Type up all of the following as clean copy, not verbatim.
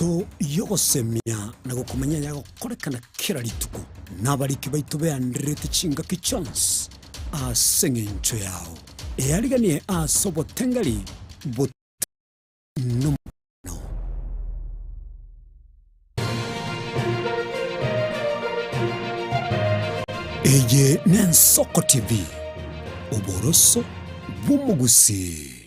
yaito y'ogosemia na gokomanya yagokorekana kera rituko, na abariki baito beandererete chingaki chionsi ase engencho yao. Eariganie ase obotengeri botari nomogano. Eye n'Ensoko TV, oboroso bw'omogusii.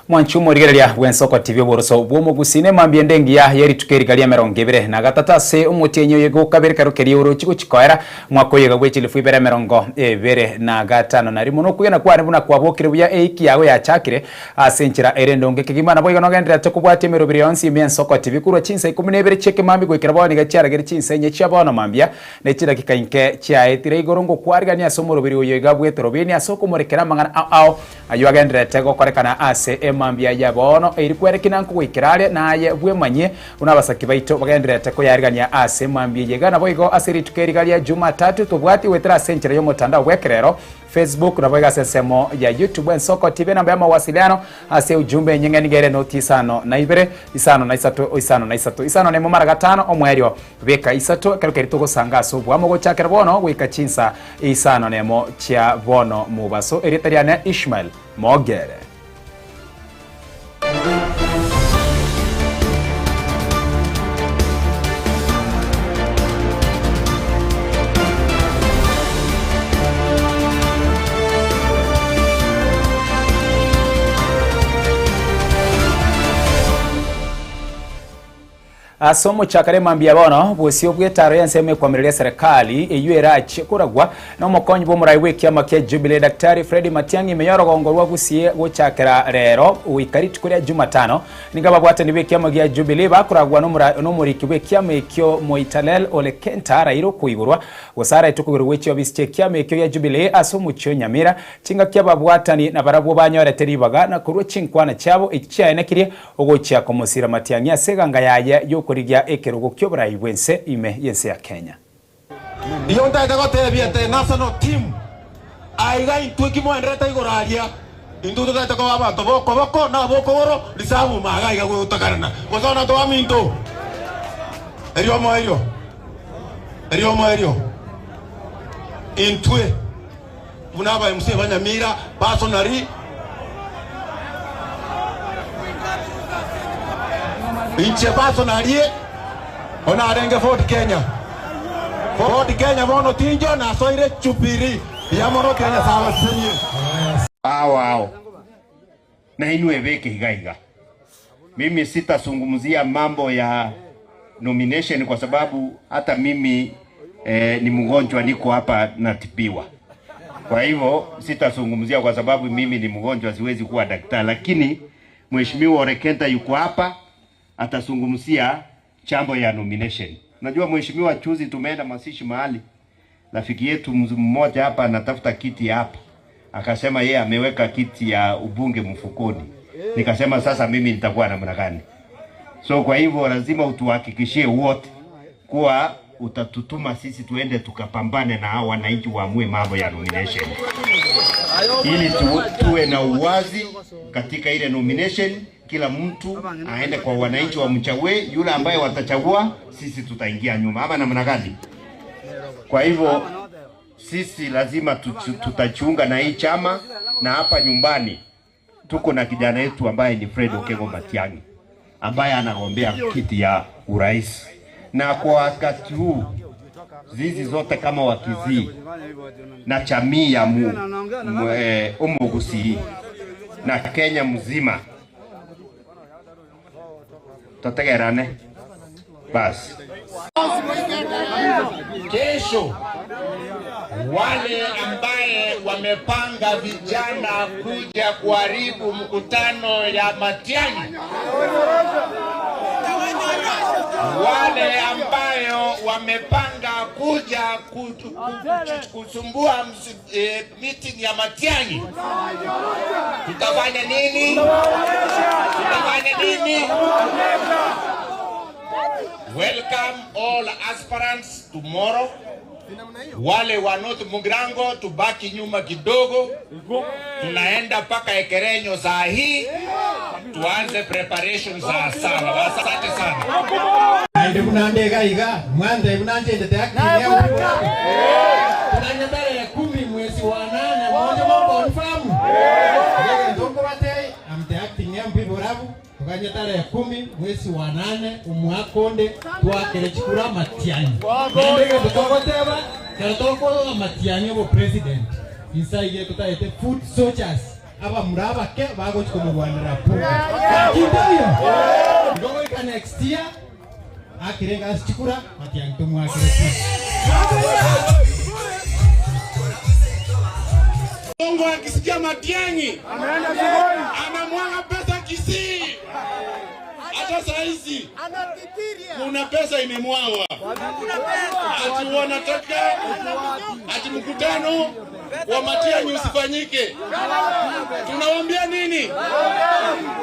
Mwanche omorigereria bw'ensoko TV oboroso bw'omogusii ne mambia ende engiya ye rituko eriga ria emerongo ebere na gatato ase omotienyi oyo gokabere ekero keria orochi gochi koera mwaka oyo iga bwe chilifu ibere emerongo ebere na gatano na rimo. Nokwegena kwane buna kwabokire buya eiki yago yachakire ase enchera ere endonge kegima. Naboigo nogendererete kobwatia emeroberi yonsi ime y'ensoko TV korwa chinsa ikomi na ibere chi'ekemambia goikera bono iga chiaragere chinsa inye chia bono mambia ne chidakika inke chiaetire igoro ngokwarigania ase omoroberi oyo iga bw'etorobini ase okomorekera amang'ana ao ao Ayio agendererete gokorekana ase emambia ya bono, eiri kwerekina nkogoikera are, na aye bwemanyie buna abasaki baito bagendererete koyarigania ase emambia eye iga. Naboigo ase rituko eri iga ria Jumatatu tobwatie goetera ase enchera y'omotandao bw'ekerero, Facebook, naboigo ase ensemo ya YouTube Ensoko TV. Enamba y'amawasiliano ase ujumbe enyeng'e nigo ere noti isano na ibere, isano na isato, isano na isato, isano na emo mara gatano, omoerio beka isato, ekero keria togosanga ase oboamo gochakera bono goika chinsa Isano nemo chia bono mobaso. Erieta riane Ishmael Mogere. Ase omochakano emambia bono, bosio bw'etaaro y'ensemo ekwamireria eserekari eyio erachie koragwa nomokonyi bw'omorai bw'ekiama kia Jubilee Daktari Fred Matiang'i ime y'orogongo rwa Gusii gochakera rero goika rituko ria Jumatano. Nigo ababwatani b'ekiama gia Jubilee bakoragwa nomoriki bw'ekiama ekio Moitalel Ole Kenta araire okoigorwa gose araetwe koigorwa gwe chiofisi chi'ekiama ekio gia Jubilee ase omochie o Nyamira. Chingaki ababwatani nabarabwo banyorete ribaga na korua chinkwana chiabo echi chiaenekirie Ogochia komosira matiang'i ase eganga yaye y'okorigia ekerogo ki'oborai bw'ense ime y'ense ya Kenya. Nigo ntagete gotebia the national team aiga intwe ki moenderete igoro aria, intwe totagete koba abanto b'okoboko na ab'okogoro risabu maga aiga gotakarana gose abanto baminto. Erio omoerio, erio omoerio intwe. Buna aba MC ba Nyamira personally inche personally bono narenge Ford Kenya Ford Kenya bono tincho nasoire Jubilee mbuya mono tiga Nyasaye abasesenie. Ao ao na inwe ebeke iga iga. Mimi sitasungumzia mambo ya nomination kwa sababu hata mimi eh, ni mgonjwa niko hapa natibiwa. Kwa hivyo sitasungumzia kwa sababu mimi ni mgonjwa, siwezi kuwa daktari, lakini Mheshimiwa Orekenta yuko hapa atazungumzia jambo ya nomination. Najua mheshimiwa, juzi tumeenda mazishi mahali Rafiki yetu mmoja hapa anatafuta kiti hapa, akasema yeye ameweka kiti ya ubunge mfukoni. Nikasema sasa mimi nitakuwa namna gani? So kwa hivyo lazima utuhakikishie wote kuwa utatutuma sisi tuende tukapambane na hao wananchi waamue mambo ya nomination, ili tu, tuwe na uwazi katika ile nomination. Kila mtu aende kwa wananchi wamchague yule ambaye watachagua, sisi tutaingia nyuma, ama namna gani? Kwa hivyo sisi lazima tutajiunga na hii chama, na hapa nyumbani tuko na kijana yetu ambaye ni Fred Okengo Matiang'i ambaye anagombea kiti ya urais, na kwa wakati huu zizi zote kama Wakisii na jamii ya Umugusii na Kenya mzima totegerane basi. Kesho wale ambaye wamepanga vijana kuja kuharibu mkutano ya Matiang'i, wale ambayo wamepanga kuja kusumbua meeting ya Matiang'i, Tutafanya nini? Tutafanya nini? Welcome all aspirants tomorrow. Wale wa North Mugirango tubaki nyuma kidogo, tunaenda mpaka Ekerenyo saa hii, tuanze preparation saa saba. Asante sana. Naende buna nde iga iga, mwantebi buna nchenchete acting ya oborwaire. Toganye tarehe kumi mwezi wa nane moche moconfirm. Egento nkobatebia, I'm the acting MP Borabu, toganye tarehe kumi mwezi wa nane omwaka onde twakere chikura amatiang'i. Naende egento togoteba, ekero tokoa amatiang'i obopresident, inse aiga totagete foot soldiers abamura abake bagochi komorwanera bunge. Gaki mboiyo? Igo goika next year akire egasi chikura matiang'i tomwakere pi. Bongo akisikia Matiang'i anamwaga pesa Kisii. Hata saa hizi kuna pesa imemwagwa, ati wanataka ati mkutano wa Matiang'i usifanyike. Tunawaambia nini?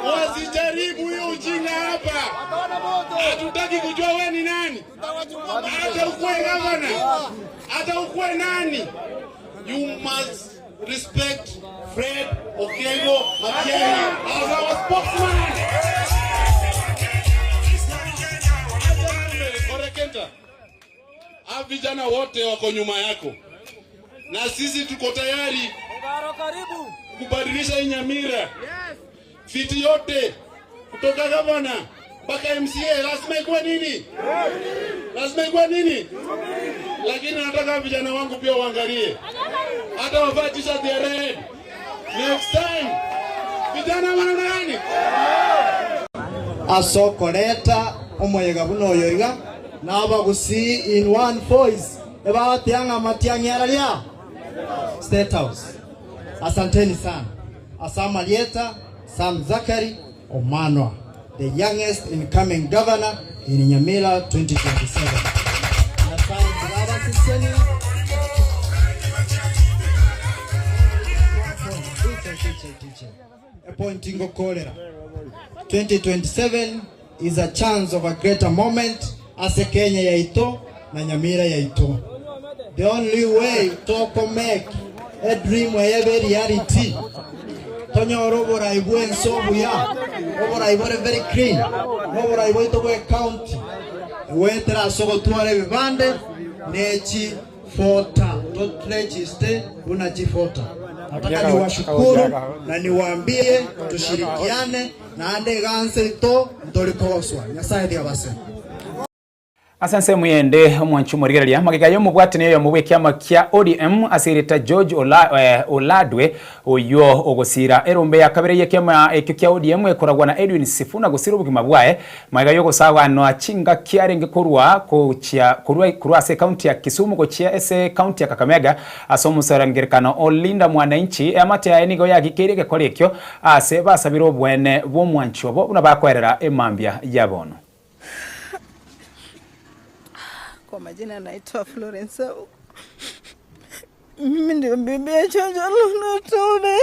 Wasijaribu hiyo ujinga hapa. Hatutaki kujua we ni nani, hata ukuwe gavana, hata ukuwe nani, you must respect Fred Okengo Matiang'i as our spokesman. Orekenta, hawa vijana wote wako nyuma yako, na sisi tuko tayari kubadilisha hii Nyamira. Viti yote kutoka gavana mpaka MCA lazima ikuwe nini? Lazima ikuwe nini? Lakini nataka vijana wangu pia waangalie, hata wavaa t-shirt ya red next time. Vijana wana nani? Ase okoreta omoyega buna oyo iga, na abagusii in one voice ebagoteeba ng'a amatiang'i araria State House. Asanteni sana. Ase amarieta Sam Zachary Omanwa, the youngest incoming governor in Nyamira 2027. Nyasaye tiga abasesenie. Epointi ngokorera 2027 is a chance of a greater moment ase Kenya yaito na Nyamira yaito. The only way toko make a dream eye ebe reality tonyore oborai bwense obuya, oborai bore very clean, na oborai bwaito bwe county goetera ase ogotwara ebibande ne chi voter to register buna chi voter. Nataka niwashukuru na niwaambie tushirikiane naende iga nse ito ntori kogoswa. Nyasaye tiga abasemi. Ase ensemo eyende, omwanchi omorigereria, magega y'omobwatani oyomo bw'ekiama kia ODM ase erieta George Oladwe, oyio ogosiira erombe ya kabere y'ekiama ekio kia ODM ekoragwa na Edwin Sifuna gosira obogima bwaye magega y'ogosaganwa chingaki arenge korwa gochia korwa korwa ase ekaunti ya Kisumu gochia ase ekaunti ya Kakamega ase omosarangerekano o Linda Mwananchi. Eamate yaye nigo yagikeire egekora ekio ase basabire oboene bw'omwanchi obo buna bakoerera emambia ya bono. Kwa majina naitwa Florence Auko. Mimi ndio bibi ya George Oluoch Otuoma.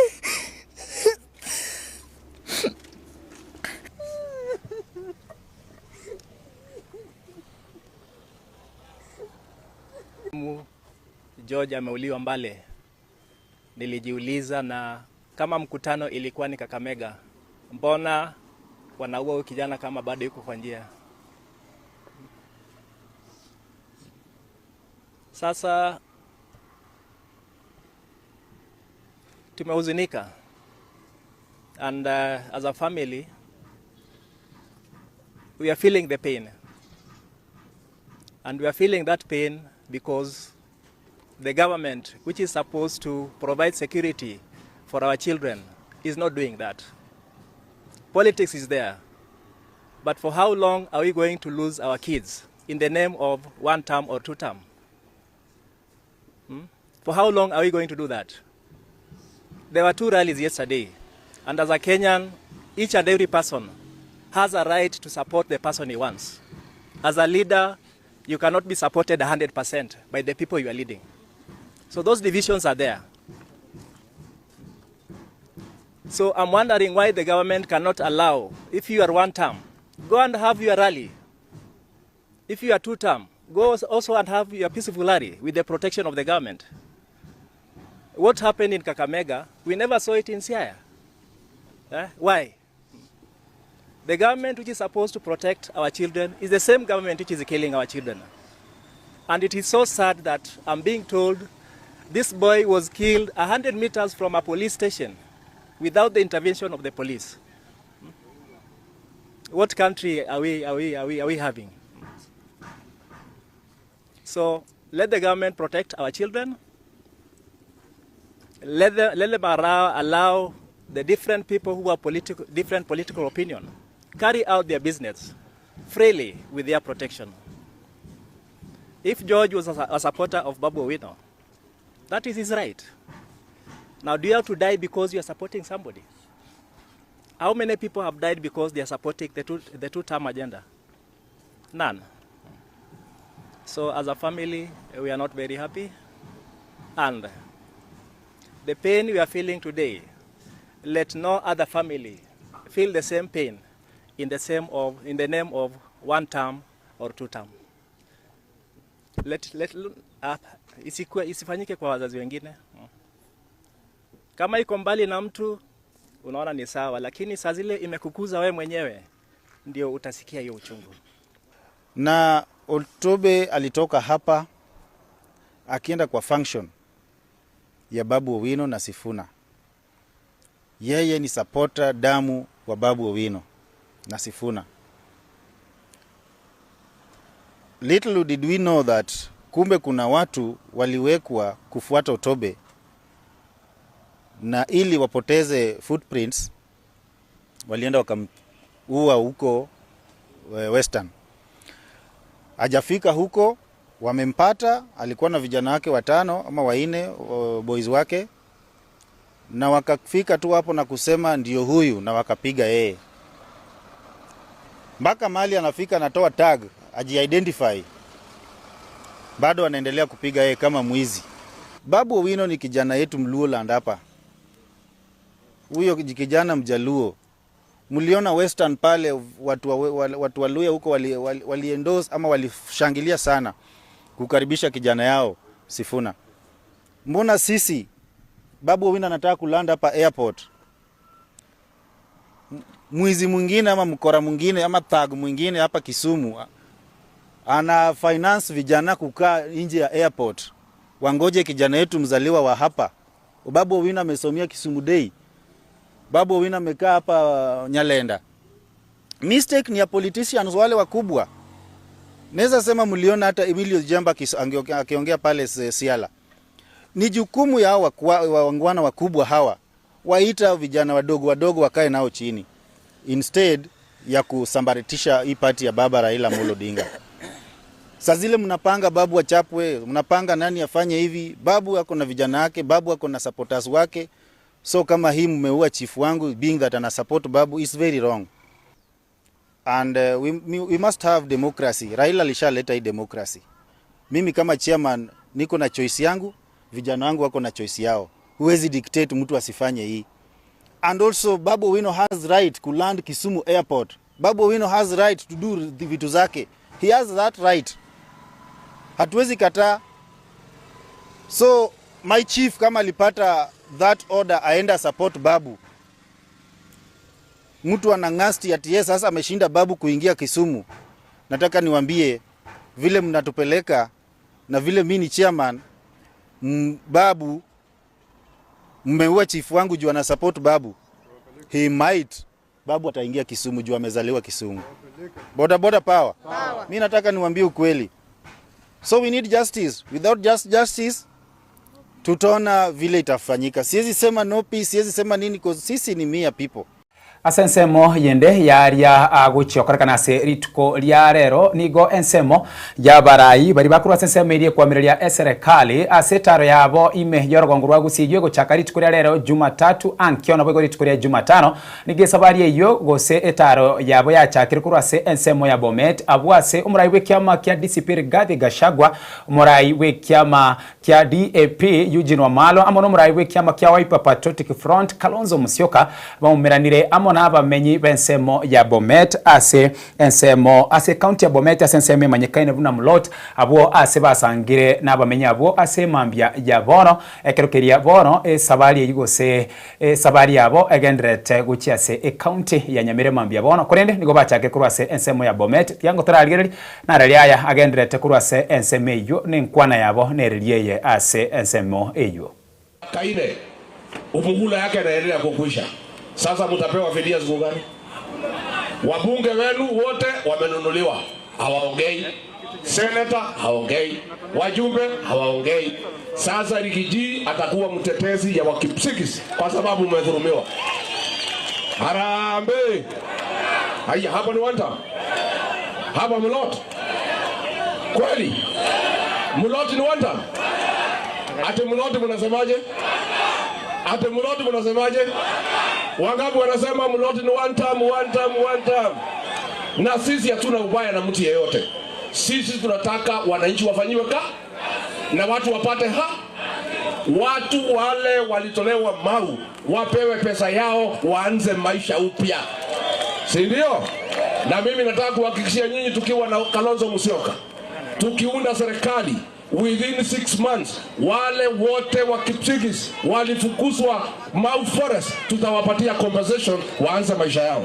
George ameuliwa Mbale. Nilijiuliza, na kama mkutano ilikuwa ni Kakamega, mbona wanaua huyu kijana kama bado yuko kwa njia? Sasa tumehuzunika, and as a family we are feeling the pain, and we are feeling that pain because the government, which is supposed to provide security for our children, is not doing that. Politics is there, but for how long are we going to lose our kids in the name of one term or two term? For how long are we going to do that? There were two rallies yesterday, and as a Kenyan, each and every person has a right to support the person he wants. As a leader, you cannot be supported 100% by the people you are leading. So those divisions are there. So I'm wondering why the government cannot allow, if you are one term, go and have your rally. If you are two term, go also and have your peaceful rally with the protection of the government. What happened in Kakamega, we never saw it in Siaya. Eh? Why? The government which is supposed to protect our children is the same government which is killing our children. And it is so sad that I'm being told this boy was killed 100 meters from a police station without the intervention of the police. What country are we, are we, are we, are we having? So let the government protect our children. Let, the, let them allow, allow the different people who are political, different political opinion carry out their business freely with their protection. If George was a, a supporter of Babu Owino, that is his right. Now, do you have to die because you are supporting somebody? How many people have died because they are supporting the two, the two-term agenda? None. So as a family, we are not very happy. And the pain we are feeling today, let no other family feel the same pain in the, same of, in the name of one term or two term. Let, let, uh, isikue, isifanyike kwa wazazi wengine. Kama iko mbali na mtu unaona ni sawa, lakini saa zile imekukuza we mwenyewe ndio utasikia hiyo uchungu. Na Oltobe alitoka hapa akienda kwa function ya Babu Owino na Sifuna. Yeye ni supporter damu wa Babu Owino na Sifuna. Little did we know that kumbe kuna watu waliwekwa kufuata Otobe na ili wapoteze footprints walienda wakamuua huko eh, Western. Hajafika huko, wamempata. Alikuwa na vijana wake watano ama waine, boys wake, na wakafika tu hapo na kusema ndio huyu, na wakapiga yeye mpaka mahali anafika, anatoa tag aji-identify, bado anaendelea kupiga yeye kama mwizi. Babu Owino ni kijana yetu Mluoland hapa, huyo kijana Mjaluo mliona Western pale watu wa, watu wa Luhya huko wali, wali, wali endorse ama walishangilia sana kukaribisha kijana yao Sifuna. Mbona sisi Babu Owino anataka kulanda hapa airport, mwizi mwingine ama mkora mwingine ama thug mwingine hapa Kisumu ana finance vijana kukaa nje ya airport, wangoje kijana yetu mzaliwa wa hapa. Babu Owino amesomea Kisumu Day. Babu Owino amekaa hapa Nyalenda. Mistake ni ya politicians wale wakubwa. Naweza sema mliona hata Emilio Jemba akiongea pale Siala. Ni jukumu ya waungwana wakubwa hawa waita vijana wadogo wadogo wakae nao chini instead ya kusambaratisha hii party ya baba Raila Amolo Odinga. Saa zile mnapanga babu achapwe, mnapanga nani afanye hivi. Babu ako na vijana wake, babu ako na supporters wake. So kama hii mmeua chief wangu being that ana support babu is very wrong. And we, we must have democracy. Raila alishaleta hii democracy. Mimi kama chairman niko na choice yangu, vijana wangu wako na choice yao. Huwezi dictate mtu asifanye hii. And also Babu Owino has right to land Kisumu Airport. Babu Owino has right to do vitu zake. He has that right. Hatuwezi kataa. So my chief kama alipata that order aenda support Babu. Mtu anang'asti ati yeye sasa ameshinda Babu kuingia Kisumu. Nataka niwaambie vile mnatupeleka na vile mi ni chairman m, Babu mmeua chief wangu juu ana support Babu. He might Babu ataingia Kisumu juu amezaliwa Kisumu. Boda boda power. Power. Mi nataka niwaambie ukweli. So we need justice. Without just justice tutaona vile itafanyika. Siwezi sema no peace, siwezi sema nini cause sisi ni mere people. Ase ensemo yende y'aria agochia gokorekana ase rituko ria rero, nigo ensemo y'abarai baria bakorwa ase ensemo eria ekwamireria eserekari ase etaro yabo ime y'orogongo rwa Gusii eyio egochaka rituko ria rero Jumatatu ankio naboigo rituko ria Jumatano. Nigo esabari eyio gose etaro yabo yachakire korwa ase ensemo ya Bomet abwo ase omorai bw'ekiama kia DCP Rigathi Gachagua, omorai bw'ekiama kia DAP, Eugene Wamalwa amo nomorai bw'ekiama kia Wiper Patriotic Front, Kalonzo Musyoka, baumeranire amo nabamenyi b'ensemo ya Bomet ase ensemo ase ecounty ya Bomet ase ensemo emanyekaine buna Mulot, abwo ase basangire nabamenyi abwo ase emambia ya bono. Ekero keria bono esabari eyio gose esabari yabo egendererete gochia ase ecounty ya Nyamira emambia bono, korende nigo bachakire korwa ase ensemo ya Bomet. Tiga ngotararigereria Narari aya agendererete korwa ase ensemo eyio, na enkwana yabo nereria eye ase ensemo eyio. Kaine, muhula yake inaendelea kukwisha. Sasa mtapewa fidia siku gani? Wabunge wenu wote wamenunuliwa, hawaongei. Seneta haongei, wajumbe hawaongei. Sasa Riggy G atakuwa mtetezi ya Wakipsigis kwa sababu mmedhulumiwa. Harambee! Haya, hapa ni one term. Hapa Mlot kweli? Mlot ni one term? Ati Mlot mnasemaje? Ati Mlot mnasemaje? Wangapi wanasema Mlot ni one term, one term, one term? Na sisi hatuna ubaya na mtu yeyote. Sisi tunataka wananchi wafanyiwe ka na watu wapate ha watu wale walitolewa Mau wapewe pesa yao waanze maisha upya, si ndio? Na mimi nataka kuhakikishia nyinyi, tukiwa na Kalonzo Musyoka, tukiunda serikali within 6 months, wale wote wa Kipsigis walifukuzwa Mau Forest, tutawapatia compensation waanze maisha yao.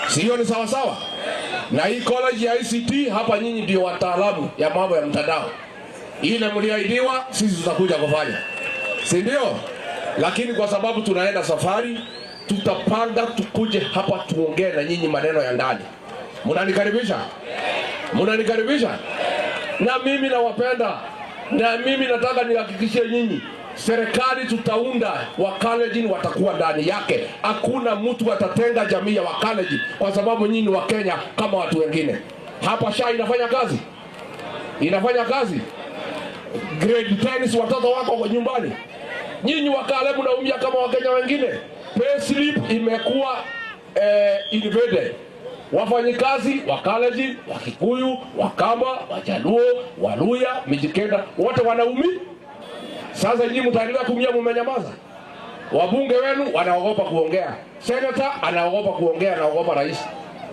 Si hiyo ni sawa sawa? Na hii college ya ICT hapa, nyinyi ndio wataalamu ya mambo ya mtandao. Ile mliahidiwa, sisi tutakuja kufanya, si ndio? Lakini kwa sababu tunaenda safari, tutapanga tukuje hapa tuongee na nyinyi maneno ya ndani. Mnanikaribisha? Mnanikaribisha? Na mimi nawapenda, na mimi nataka nihakikishie nyinyi serikali tutaunda, Wakalenjin watakuwa ndani yake. Hakuna mtu atatenga jamii ya Wakalenjin kwa sababu nyinyi ni Wakenya kama watu wengine. Hapa SHA inafanya kazi, inafanya kazi. Grade 10 si watoto wako nyumbani. Nyinyi Wakale mnaumia kama Wakenya wengine. Payslip imekuwa invaded. Wafanyikazi wa Kalenjin, Wakikuyu, Wakamba, Wajaluo, Waluya, Mijikenda wote wanaumia. Sasa nyinyi mtaendelea kuumia, mumenyamaza. Wabunge wenu wanaogopa kuongea, senator anaogopa kuongea, anaogopa rais.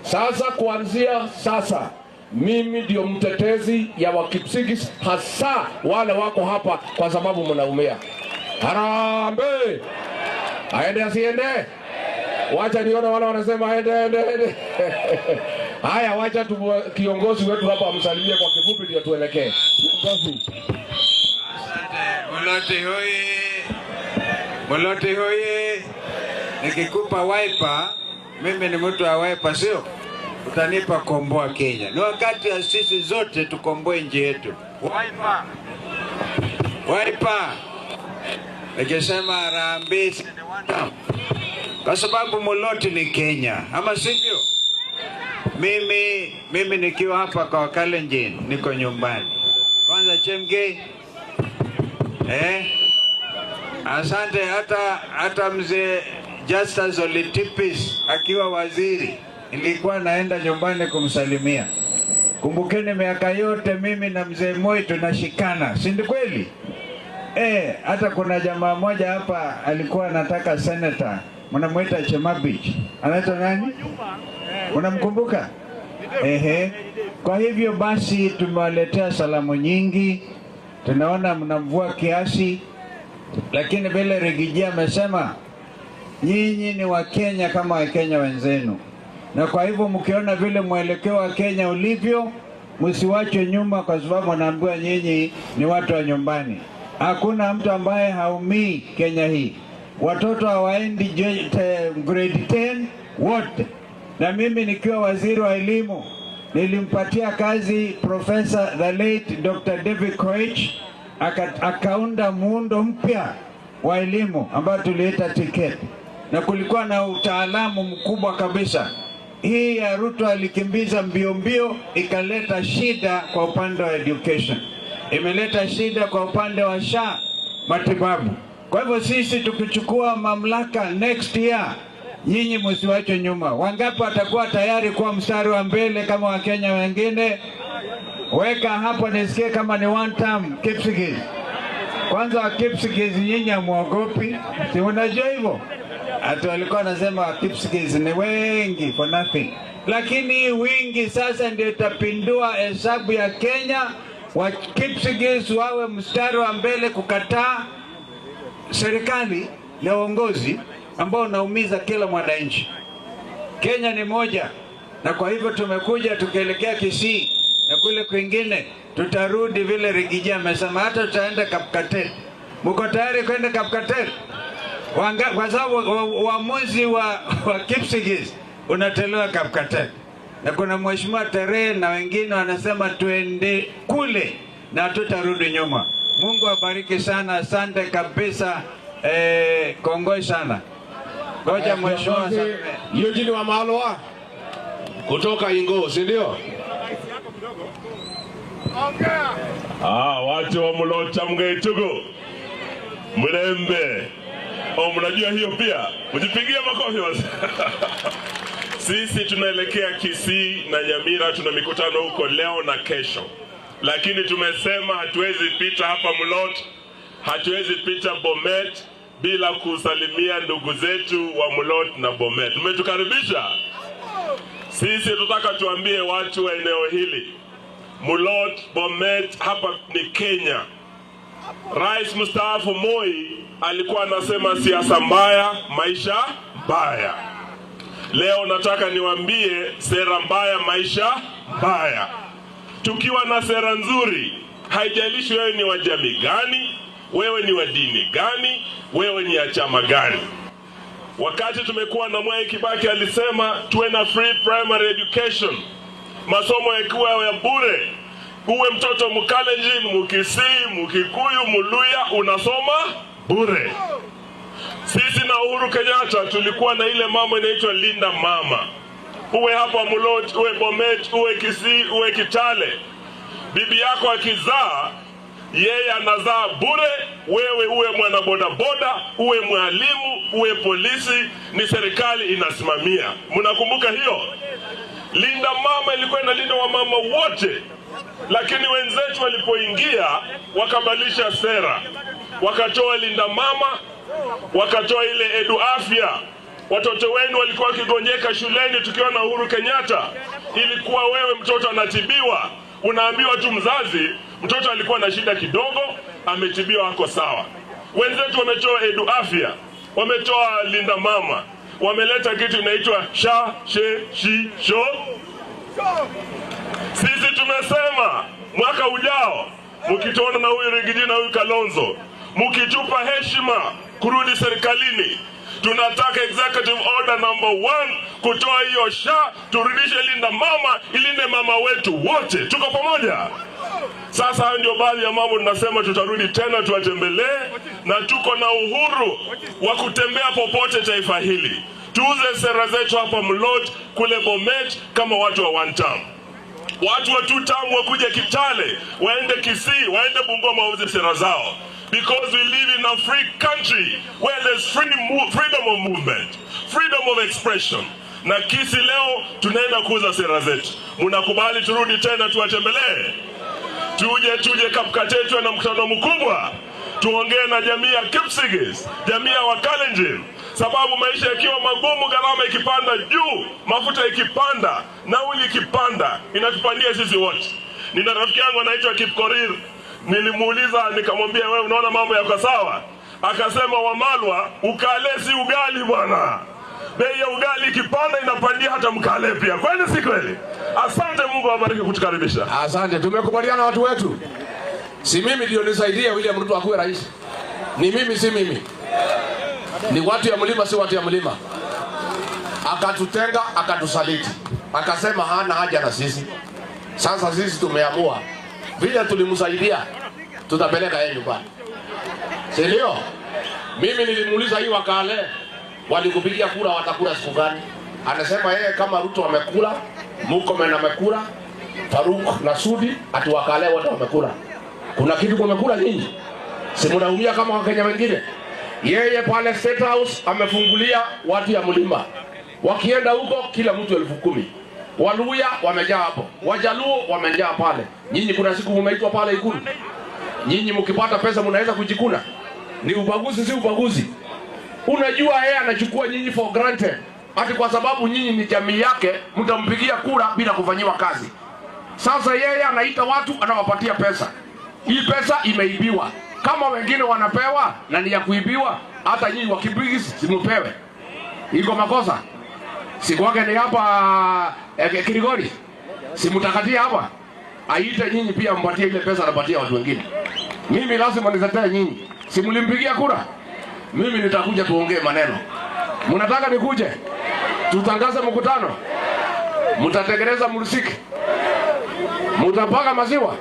Sasa kuanzia sasa mimi ndio mtetezi ya Wakipsigis, hasa wale wako hapa kwa sababu mnaumia. Harambee! Aende asiende? Wacha nione wale wanasema aende, aende, aende. Haya, wacha tu kiongozi wetu hapa amsalimie kwa kifupi ndio tuelekee. Kiongozi. Muloti hoye! Muloti hoye! Nikikupa Wiper, mimi ni mtu wa Wiper, sio? Utanipa komboa Kenya. Ni wakati ya sisi zote tukomboe nchi yetu. Wiper! Wiper! Nikisema harambee si ni one term. Kwa sababu Muloti ni Kenya, ama sivyo? Mimi nikiwa hapa kwa Wakalenjin niko nyumbani. Kwanza Chemgei, asante. Hata mzee Justus Ole Tipis akiwa waziri nilikuwa naenda nyumbani kumsalimia. Kumbukeni miaka yote mimi na mzee Moi tunashikana, si ndi kweli? Hata kuna jamaa mmoja hapa alikuwa anataka senator, mnamuita Chemabich, anaitwa nani? Unamkumbuka? Ehe. Kwa hivyo basi tumewaletea salamu nyingi, tunaona mnamvua kiasi, lakini vile Riggy G amesema nyinyi ni Wakenya kama Wakenya wenzenu, na kwa hivyo mkiona vile mwelekeo wa Kenya ulivyo, msiwachwe nyuma, kwa sababu wanaambiwa nyinyi ni watu wa nyumbani. Hakuna mtu ambaye haumii Kenya hii. Watoto hawaendi grade 10 wote. Na mimi nikiwa waziri wa elimu nilimpatia kazi Professor the late Dr. David Koech, akaunda muundo mpya wa elimu ambao tuliita TKET. na kulikuwa na utaalamu mkubwa kabisa. Hii ya Ruto alikimbiza mbio mbio, ikaleta shida kwa upande wa education, imeleta shida kwa upande wa SHA matibabu. Kwa hivyo sisi tukichukua mamlaka next year, nyinyi msiwachwe nyuma. Wangapi watakuwa tayari kuwa mstari wa mbele kama Wakenya wengine? Weka hapo nisikie kama ni one term Kipsigis. Kwanza Kipsigis nyinyi hamwogopi, si unajua hivyo? Ati walikuwa wanasema Kipsigis ni wengi for nothing, lakini hii wingi sasa ndio itapindua hesabu ya Kenya. Wa Kipsigis wawe mstari wa mbele kukataa serikali na uongozi ambao unaumiza kila mwananchi. Kenya ni moja, na kwa hivyo tumekuja tukielekea Kisii na kule kwingine, tutarudi vile Rigiji amesema, hata tutaenda Kapkatet. Mko tayari kwenda Kapkatet? Wanga- Kwa sababu uamuzi wa, wa Kipsigis unatolewa Kapkatet, na kuna mheshimiwa Terehe na wengine wanasema tuende kule na hatutarudi nyuma. Mungu abariki sana, asante kabisa. Eh, kongoi sana. Ngoja mheshimiwa asalimie. Eugene Wamalwa kutoka Ingo, si ndio? Ah, watu wa Mlota Mgaitugu Mlembe. Oh, mnajua hiyo pia, mjipigie makofi basi. Sisi tunaelekea Kisii na Nyamira, tuna mikutano huko leo na kesho, lakini tumesema hatuwezi pita hapa Mlot, hatuwezi pita Bomet bila kusalimia ndugu zetu wa Mlot na Bomet. Mmetukaribisha. Sisi tutaka tuambie watu wa eneo hili Mulot, Bomet, hapa ni Kenya. Rais mstaafu Moi alikuwa anasema siasa mbaya, maisha mbaya. Leo nataka niwaambie sera mbaya, maisha mbaya. Tukiwa na sera nzuri, haijalishi wewe ni wa jamii gani, wewe ni wa dini gani, wewe ni ya chama gani. Wakati tumekuwa na Mwai Kibaki alisema tuwe na free primary education, masomo yakiwa ya bure, uwe mtoto Mkalenjin, Mkisii, Mkikuyu, Mluya, unasoma bure. Sisi na Uhuru Kenyatta tulikuwa na ile mambo inaitwa linda mama, uwe hapa Mulot, uwe Bomet, uwe Kisii, uwe Kitale, bibi yako akizaa yeye anazaa bure, wewe uwe mwanabodaboda, uwe mwalimu, uwe polisi, ni serikali inasimamia. Mnakumbuka hiyo? Linda mama ilikuwa inalinda wamama wote, lakini wenzetu walipoingia wakabadilisha sera, wakatoa linda mama, wakatoa ile edu afya. Watoto wenu walikuwa wakigonjeka shuleni tukiwa na Uhuru Kenyatta, ilikuwa wewe mtoto anatibiwa, unaambiwa tu mzazi, mtoto alikuwa na shida kidogo, ametibiwa, ako sawa. Wenzetu wametoa edu afya, wametoa linda mama, wameleta kitu inaitwa sha she shi sho. Sisi tumesema mwaka ujao mkituona na huyu Rigiji na huyu Kalonzo, mkitupa heshima kurudi serikalini, tunataka executive order number one kutoa hiyo sha, turudishe linda mama, ilinde mama wetu wote. Tuko pamoja? Sasa hayo ndio baadhi ya mambo tunasema tutarudi tena tuwatembelee, na tuko na uhuru wa kutembea popote taifa hili. Tuuze sera zetu hapa Mlot, kule Bomet, kama watu wa one term. Watu wa two term wakuja Kitale, waende Kisii, waende Bungoma, wauze sera zao, because we live in a free country where there's free freedom of movement, freedom of expression. Na Kisii leo tunaenda kuuza sera zetu. Mnakubali turudi tena tuwatembelee? Tuje tuje Kapkatet na mkutano mkubwa, tuongee na jamii ya Kipsigis, jamii ya Wakalenjin, sababu maisha yakiwa magumu, gharama ikipanda juu, mafuta ikipanda, nauli ikipanda, inatupandia sisi wote. Nina rafiki yangu anaitwa Kipkorir, nilimuuliza nikamwambia, wewe unaona mambo yako sawa? Akasema, Wamalwa, ukale si ugali bwana, bei ya ugali ikipanda inapandia hata mkale pia. Kweli si kweli? Asante, Mungu awabariki kutukaribisha. Asante, tumekubaliana watu wetu. Si mimi ndio nisaidie William Ruto akuwe rais, ni mimi, si mimi, ni watu ya mlima, si watu ya mlima. Akatutenga, akatusaliti, akasema hana haja na sisi. Sasa sisi tumeamua vile tulimsaidia, tutapeleka yeye nyumbani, si ndio? Mimi nilimuuliza hii Wakale, Walikupigia kura watakula siku gani? Anasema yeye kama Ruto amekula, Murkomen amekula, Faruk na Sudi, ati Wakale wote wamekula. Kuna kitu kumekula nyinyi? Si mnaumia kama Wakenya wengine? Yeye pale State House amefungulia watu ya mlima, wakienda huko kila mtu 10,000. Waluya wamejaa hapo, Wajaluo wamejaa pale. Nyinyi kuna siku mumeitwa pale Ikulu? Nyinyi mkipata pesa mnaweza kujikuna? Ni ubaguzi, si ubaguzi? Unajua yeye anachukua nyinyi for granted, ati kwa sababu nyinyi ni jamii yake mtampigia kura bila kufanyiwa kazi. Sasa yeye anaita watu anawapatia pesa. Hii pesa imeibiwa. Kama wengine wanapewa na ni ya kuibiwa, hata nyinyi wakibigisi simupewe. Iko makosa? Si kwake ni hapa eh, Kirigori, si mtakatia hapa, aite nyinyi pia mpatie ile pesa anapatia watu wengine. Mimi lazima nitetee nyinyi, si mlimpigia kura? Mimi nitakuja tuongee maneno. Mnataka nikuje tutangaze mkutano? Mtatengeneza mrusiki? Mtapaka maziwa?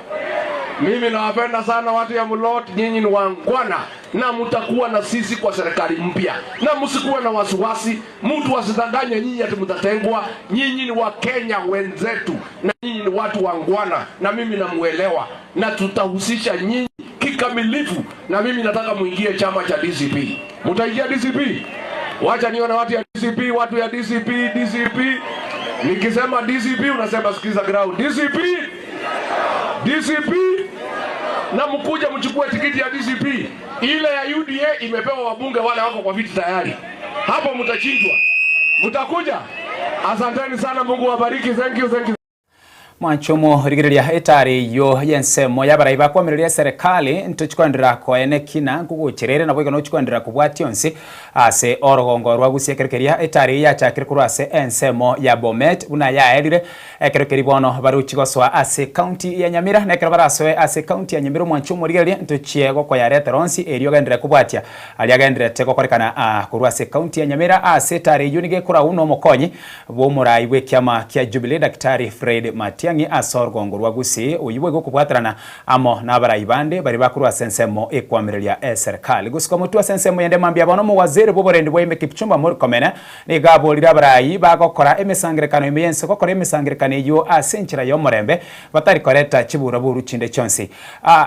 Mimi nawapenda sana watu ya Mulot, nyinyi ni wangwana na mtakuwa na sisi kwa serikali mpya, na msikuwe na wasiwasi. Mtu asidanganye nyinyi ati mtatengwa. Nyinyi ni Wakenya wenzetu na nyinyi ni watu wangwana, na mimi namuelewa, na tutahusisha nyinyi kikamilifu, na mimi nataka muingie chama cha DCP. Mtaingia DCP? Wacha nione watu ya DCP, watu ya DCP, DCP. Nikisema DCP unasema sikiza ground. DCP, DCP na mkuja mchukue tikiti ya DCP. Ile ya UDA imepewa wabunge wale wako kwa viti tayari, hapo mtachinjwa. Mtakuja. Asanteni sana, Mungu wabariki. Thank you, thank you. Mwanchomo rigereria etari eyio y'ensemo y'abarai bakwamireria eserekari ntochikwanderera koene kina nkogocherere nabo igo nochikwanderera kobwatia onsi ase orogongo rwa Gusii ekero keria etari eyio yachakire korwa ase ensemo ya Bomet buna yaerire ekero keria bono barochi gosoa ase county ya Nyamira na ekero barasoe ase county ya Nyamira omwancho omorigereria ntochie gokoyaretera onsi erio ogenderere kobwatia aria agendererete gokorekana aa korwa ase county ya Nyamira ase etari eyio nigo ekorau na omokonyi bw'omorai bw'ekiama kia Jubilee Daktari Fred Matiang'i ase orogongo rwa Gusii, oyio boigo okobwaterana amo nabarai bande baria bakorwa ase ensemo ekoamireria eserikali. Gosuka motwe ase ensemo yende mambia bono omowaziri bw'oborendi bwa ime Kipchumba Murkomen nigo aborire abarai bagokora emesangerekano ime y'ense gokora emesangerekano eyio ase enchera y'omorembe batari koreta chiburaburu chinde chionsi.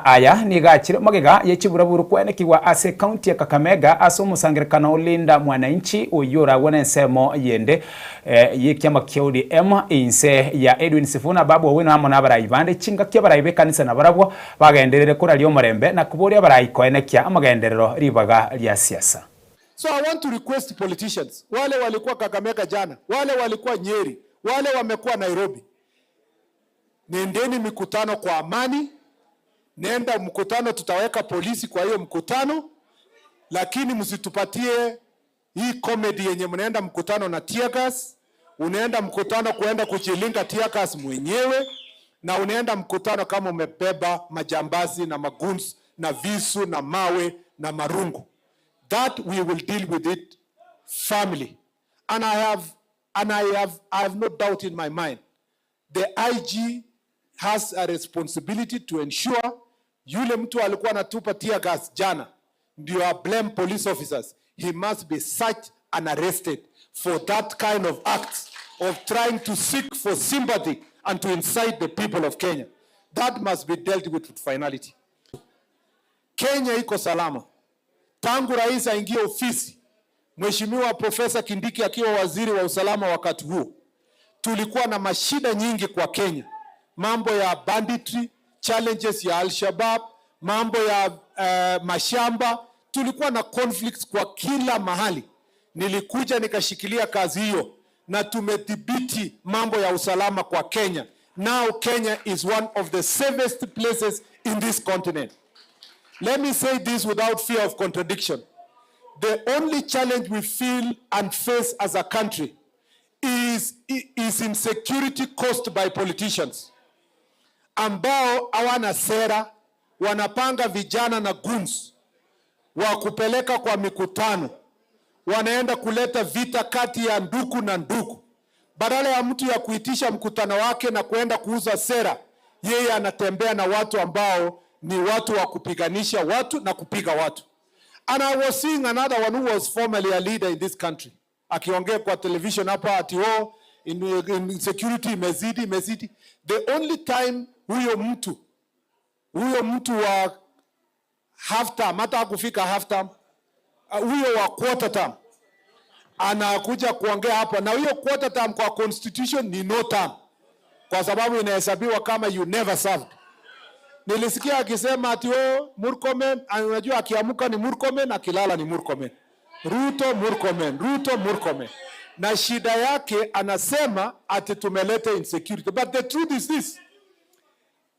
Aya nigo achire magega ye chiburaburu kwenekigwa ase ecounty ya Kakamega ase omosangerekano o Linda Mwananchi oyio oragwe nensemo yende y'ekiama kia ODM inse ya Edwin Sifuna, Babu Owino amo nabarai bande. Chingaki abarai b'ekanisa nabarabwo bagenderere koraria omorembe na koboria abarai koenekia amagenderero ribaga ria siasa. So I want to request politicians, wale walikuwa Kakamega jana, wale walikuwa Nyeri, wale wamekuwa Nairobi, nendeni mikutano kwa amani, nenda mkutano, tutaweka polisi kwa hiyo mkutano, lakini msitupatie hii comedy yenye mnaenda mkutano na tear gas, unaenda mkutano kuenda kujilinga tear gas mwenyewe, na unaenda mkutano kama umebeba majambazi na maguns na visu na mawe na marungu. That we will deal with it firmly. And I have no doubt in my mind the IG has a responsibility to ensure yule mtu alikuwa anatupa tear gas jana ndio a blame police officers. He must be searched and arrested for that kind of act of trying to seek for sympathy and to incite the people of Kenya. That must be dealt with with finality. Kenya iko salama. Tangu rais aingie ofisi, Mheshimiwa Profesa Kindiki akiwa waziri wa usalama wakati huo, tulikuwa na mashida nyingi kwa Kenya, mambo ya banditry, challenges ya Al-Shabaab, mambo ya mashamba, tulikuwa na conflicts kwa kila mahali. Nilikuja nikashikilia kazi hiyo na tumedhibiti mambo ya usalama kwa Kenya. Now Kenya is one of the safest places in this continent. Let me say this without fear of contradiction. The only challenge we feel and face as a country is insecurity caused by politicians ambao hawana sera, wanapanga vijana na goons wa kupeleka kwa mikutano, wanaenda kuleta vita kati ya ndugu na ndugu. Badala ya mtu ya kuitisha mkutano wake na kuenda kuuza sera, yeye anatembea na watu ambao ni watu wa kupiganisha watu na kupiga watu. And I was seeing another one who was formerly a leader in this country akiongea kwa television hapa ati oh, insecurity imezidi imezidi. The only time huyo mtu wa half term, hata hakufika half term, huyo wa quarter term anakuja kuongea hapa, na huyo quarter term kwa constitution ni no term, kwa sababu inahesabiwa kama you never served. Nilisikia akisema ati oh, Murkomen, unajua akiamka ni Murkomen, akilala ni Murkomen. Ruto Murkomen, Ruto Murkomen. Na shida yake anasema ati tumeleta insecurity. But the truth is this.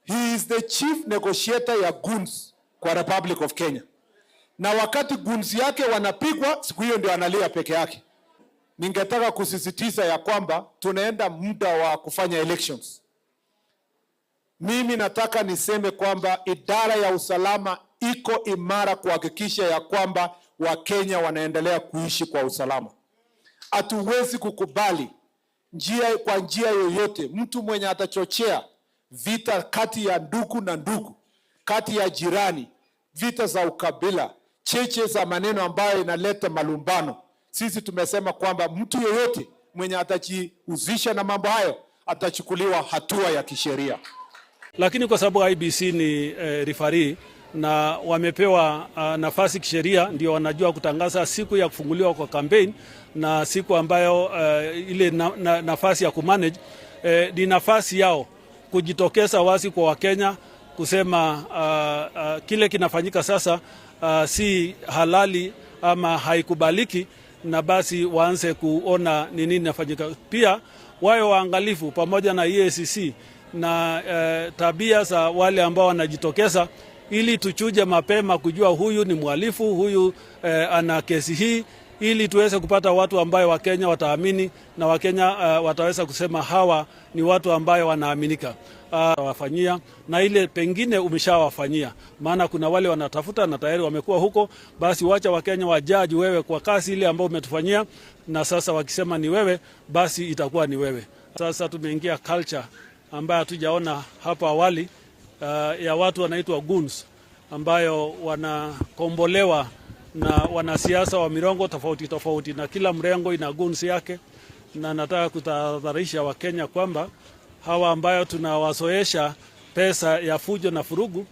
He is the chief negotiator ya goons kwa Republic of Kenya. Na wakati goons yake wanapigwa, siku hiyo ndio analia peke yake. Ningetaka kusisitiza ya kwamba tunaenda muda wa kufanya elections. Mimi nataka niseme kwamba idara ya usalama iko imara kuhakikisha ya kwamba Wakenya wanaendelea kuishi kwa usalama. Hatuwezi kukubali kwa njia yoyote mtu mwenye atachochea vita kati ya ndugu na ndugu, kati ya jirani, vita za ukabila, cheche za maneno ambayo inaleta malumbano. Sisi tumesema kwamba mtu yoyote mwenye atajihusisha na mambo hayo atachukuliwa hatua ya kisheria. Lakini kwa sababu IEBC ni referee na wamepewa nafasi kisheria, ndio wanajua kutangaza siku ya kufunguliwa kwa campaign na siku ambayo ile nafasi ya kumanage ni nafasi yao kujitokeza wazi kwa Wakenya kusema kile kinafanyika sasa si halali ama haikubaliki, na basi waanze kuona ni nini inafanyika. Pia wawe waangalifu pamoja na EACC na tabia za wale ambao wanajitokeza ili tuchuje mapema kujua huyu ni mhalifu, huyu ana kesi hii, ili tuweze kupata watu ambayo Wakenya wataamini na Wakenya wataweza kusema hawa ni watu ambayo wanaaminika. Wafanyia na ile pengine umeshawafanyia, maana kuna wale wanatafuta na tayari wamekuwa huko, basi wacha Wakenya wajaji wewe kwa kazi ile ambayo umetufanyia, na sasa wakisema ni wewe, basi itakuwa ni wewe. Sasa tumeingia culture ambayo hatujaona hapo awali ya watu wanaitwa goons ambayo wanakombolewa na wanasiasa wa mirengo tofauti tofauti, na kila mrengo ina goons yake, na nataka kutahadharisha Wakenya kwamba hawa ambayo tunawazoesha pesa ya fujo na vurugu,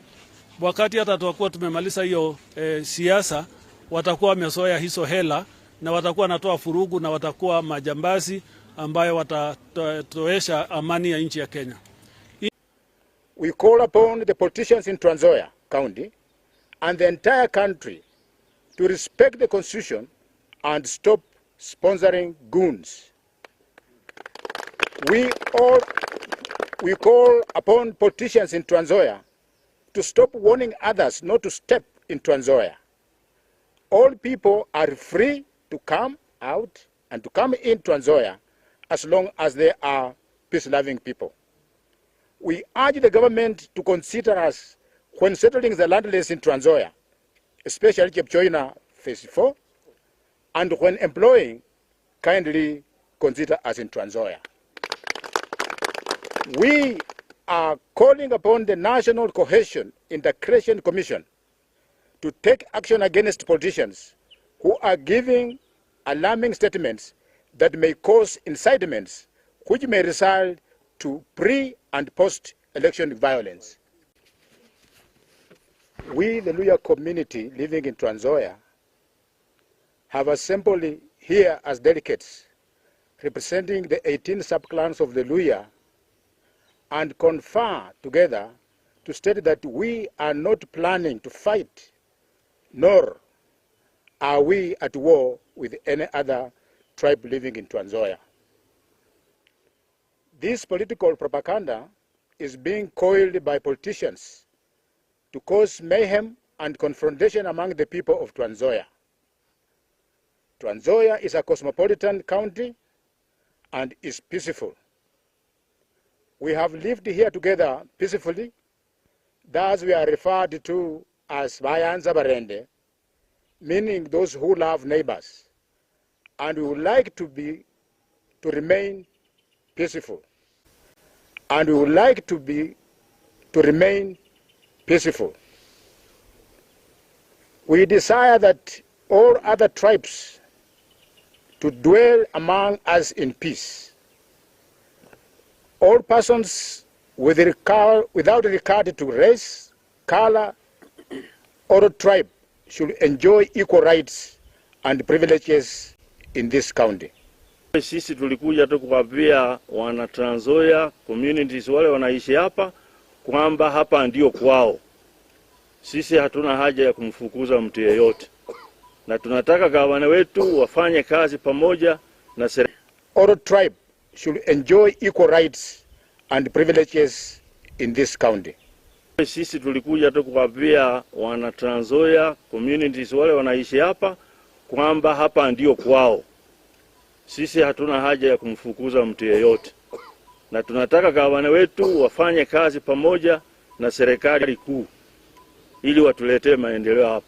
wakati hata tutakuwa tumemaliza hiyo siasa, watakuwa wamezoea hizo hela na watakuwa wanatoa vurugu na watakuwa majambazi ambayo watatoesha amani ya nchi ya Kenya. We call upon the politicians in Trans Nzoia County and the entire country to respect the constitution and stop sponsoring goons. We call upon politicians in Trans Nzoia to stop warning others not to step in Trans Nzoia. All people are free to come out and to come in Trans Nzoia as long as they are peace-loving people. We urge the government to consider us when settling the landless in Trans Nzoia, especially Chepchoina Phase 4, and when employing, kindly consider us in Trans Nzoia. We are calling upon the National Cohesion Integration Commission to take action against politicians who are giving alarming statements that may cause incitements which may result to pre and post-election violence. We, the Luhya community living in Trans Nzoia, have assembled here as delegates representing the 18 subclans of the Luhya and confer together to state that we are not planning to fight, nor are we at war with any other tribe living in Trans Nzoia. This political propaganda is being coiled by politicians to cause mayhem and confrontation among the people of Trans Nzoia. Trans Nzoia is a cosmopolitan county and is peaceful. We have lived here together peacefully. Thus we are referred to as Bayanza Barende, meaning those who love neighbors. And we would like to remain peaceful. And we would like to remain peaceful. We desire that all other tribes to dwell among us in peace. All persons with regard, without regard to race, color, or tribe should enjoy equal rights and privileges in this county. Sisi tulikuja tu kuambia wana Trans Nzoia communities wale wanaishi hapa kwamba hapa ndio kwao. Sisi hatuna haja ya kumfukuza mtu yeyote, na tunataka gavana wetu wafanye kazi pamoja na serikali. All tribe should enjoy equal rights and privileges in this county. Sisi tulikuja tu kuambia wana Trans Nzoia communities wale wanaishi hapa kwamba hapa ndio kwao. Sisi hatuna haja ya kumfukuza mtu yeyote, na tunataka gavana wetu wafanye kazi pamoja na serikali kuu ili watuletee maendeleo hapa.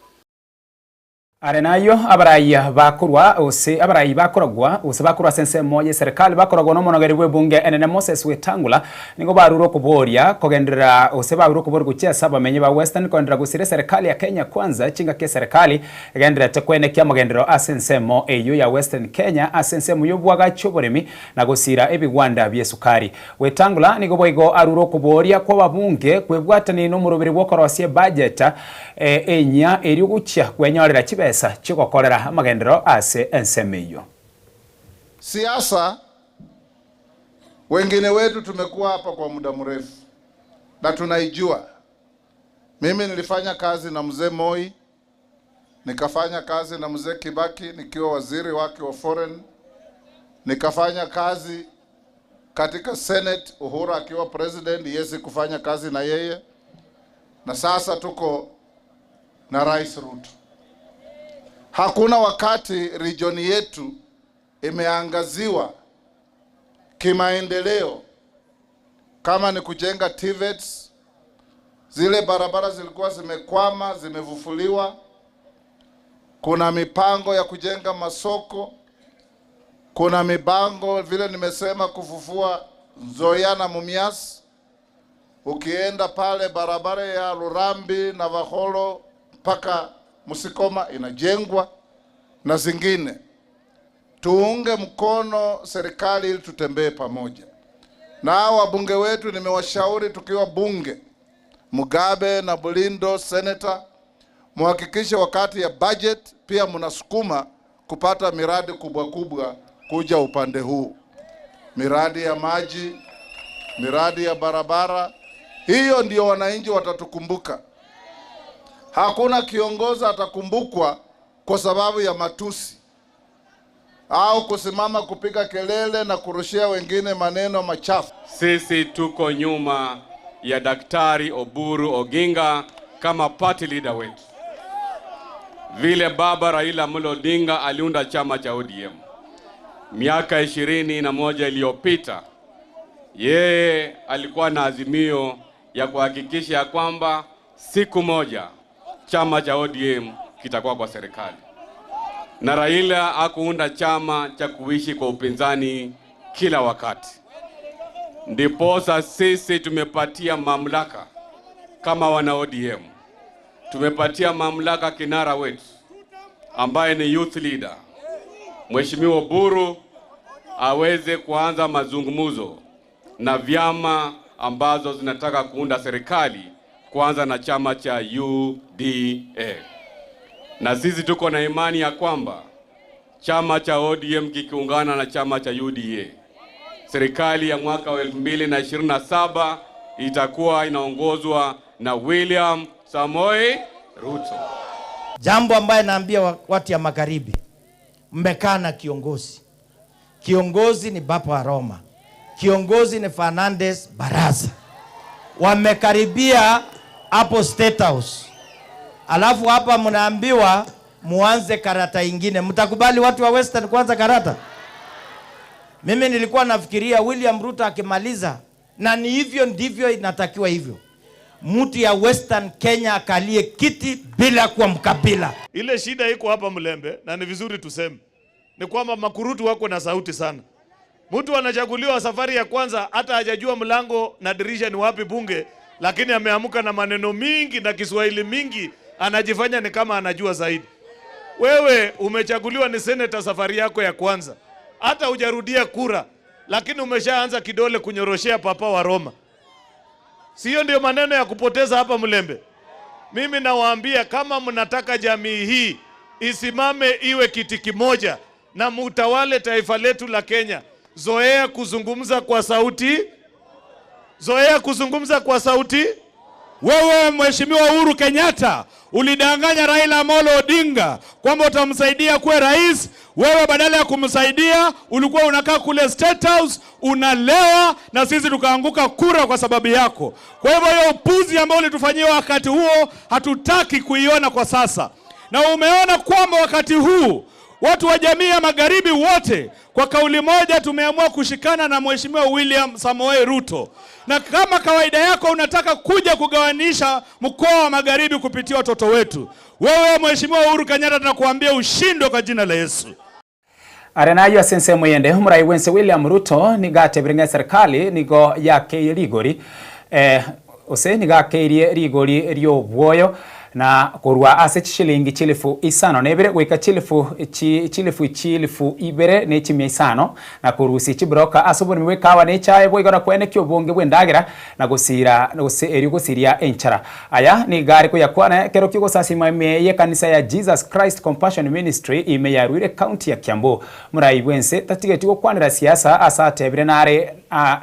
Are nayo abarai bakorwa ose abarai bakoragwa ose bakorwa ase ensemo ya eserekari bakoragwa na omonogeri bwa ebunge enene Moses Wetangula nigo barure okoboria kogenderera ose barure okoboria gochia ase abamenyi ba Western kogenderera gosira eserekari ya Kenya Kwanza chingaki eserekari egendererete koenekia amagenderero ase ensemo eyio ya Western Kenya ase ensemo y'obwagachi oboremi na gosira ebigwanda bi'esukari. Wetangula nigo boigo arure okoboria kw'ababunge kwebwatani nomoroberi bw'okorosia ebudget enyia erio gochia kwenyorera chibesa chi'ogokorera amagenderero ase ensemo eyio. Siasa, wengine wetu tumekuwa hapa kwa muda mrefu na tunaijua. Mimi nilifanya kazi na mzee Moi, nikafanya kazi na mzee Kibaki nikiwa waziri wake wa foreign, nikafanya kazi katika Senate Uhuru akiwa president, yesi kufanya kazi na yeye, na sasa tuko na Rais Ruto. Hakuna wakati region yetu imeangaziwa kimaendeleo kama ni kujenga TVETs, zile barabara zilikuwa zimekwama zimevufuliwa. Kuna mipango ya kujenga masoko, kuna mipango vile nimesema kufufua Nzoia na Mumias. Ukienda pale barabara ya Lurambi na Vaholo mpaka Musikoma inajengwa na zingine. Tuunge mkono serikali ili tutembee pamoja. Na hao wabunge wetu nimewashauri tukiwa bunge, Mugabe na Bulindo senator, muhakikishe wakati ya budget pia mnasukuma kupata miradi kubwa kubwa kuja upande huu, miradi ya maji, miradi ya barabara. Hiyo ndio wananchi watatukumbuka. Hakuna kiongozi atakumbukwa kwa sababu ya matusi au kusimama kupiga kelele na kurushia wengine maneno machafu. Sisi tuko nyuma ya Daktari Oburu Oginga kama party leader wetu. Vile baba Raila Amolo Odinga aliunda chama cha ODM miaka 21 iliyopita, yeye alikuwa na azimio ya kuhakikisha ya kwamba siku moja chama cha ODM kitakuwa kwa serikali, na Raila hakuunda chama cha kuishi kwa upinzani kila wakati. Ndiposa sisi tumepatia mamlaka kama wana ODM, tumepatia mamlaka kinara wetu ambaye ni youth leader Mheshimiwa Oburu aweze kuanza mazungumzo na vyama ambazo zinataka kuunda serikali, kuanza na chama cha UDA. Na sisi tuko na imani ya kwamba chama cha ODM kikiungana na chama cha UDA, serikali ya mwaka wa 2027 itakuwa inaongozwa na William Samoei Ruto. Jambo ambaye naambia watu ya magharibi, mmekaa na kiongozi. Kiongozi ni Papa wa Roma, kiongozi ni Fernandez Baraza. Wamekaribia hapo State House, alafu hapa mnaambiwa muanze karata ingine. Mtakubali watu wa Western kuanza karata? Mimi nilikuwa nafikiria William Ruto akimaliza, na ni hivyo ndivyo inatakiwa hivyo, mtu ya Western Kenya akalie kiti bila kuwa mkabila. Ile shida iko hapa Mlembe, na ni vizuri tuseme ni kwamba makurutu wako na sauti sana. Mtu anachaguliwa safari ya kwanza, hata hajajua mlango na dirisha ni wapi bunge, lakini ameamka na maneno mingi na Kiswahili mingi anajifanya ni kama anajua zaidi. Wewe umechaguliwa ni seneta safari yako ya kwanza, hata hujarudia kura, lakini umeshaanza kidole kunyoroshea papa wa Roma. Sio ndio maneno ya kupoteza hapa Mlembe? Mimi nawaambia kama mnataka jamii hii isimame iwe kiti kimoja na mutawale taifa letu la Kenya, zoea kuzungumza kwa sauti, zoea kuzungumza kwa sauti. Wewe Mheshimiwa Uhuru Kenyatta ulidanganya Raila Amolo Odinga kwamba utamsaidia kuwa rais. Wewe badala ya kumsaidia ulikuwa unakaa kule State House unalewa, na sisi tukaanguka kura kwa sababu yako. Kwa hivyo hiyo upuzi ambao ulitufanyia wakati huo hatutaki kuiona kwa sasa, na umeona kwamba wakati huu watu wa jamii ya magharibi wote kwa kauli moja tumeamua kushikana na Mheshimiwa William Samoei Ruto, na kama kawaida yako unataka kuja kugawanisha mkoa wa magharibi kupitia watoto wetu, wewe Mheshimiwa Uhuru Kenyatta tunakuambia ushindwe kwa jina la Yesu. Are nayio ase ensemo eyende, omorai bwense William Ruto nigo atebire ng'a eserikali nigo yakeirie rigori eh, gose nigo akeirie rigori ri'obwoyo na korwa ase chishilingi chilifu isano na ibere goika chilifu chi chilifu chilifu ibere ne chimia isano, na korusia chibroka ase oboremi bw'ekahawa na echae boigo na koenekia obonge bw'endagera na gosira gose erio gosiria enchara. Aya nigo are koyakwana ekero ki'ogosasima ime y'ekanisa ya Jesus Christ Compassion Ministry ime ya Ruire County ya Kiambu. Morai bw'ense tatigeti gokwanera siasa ase atebire nare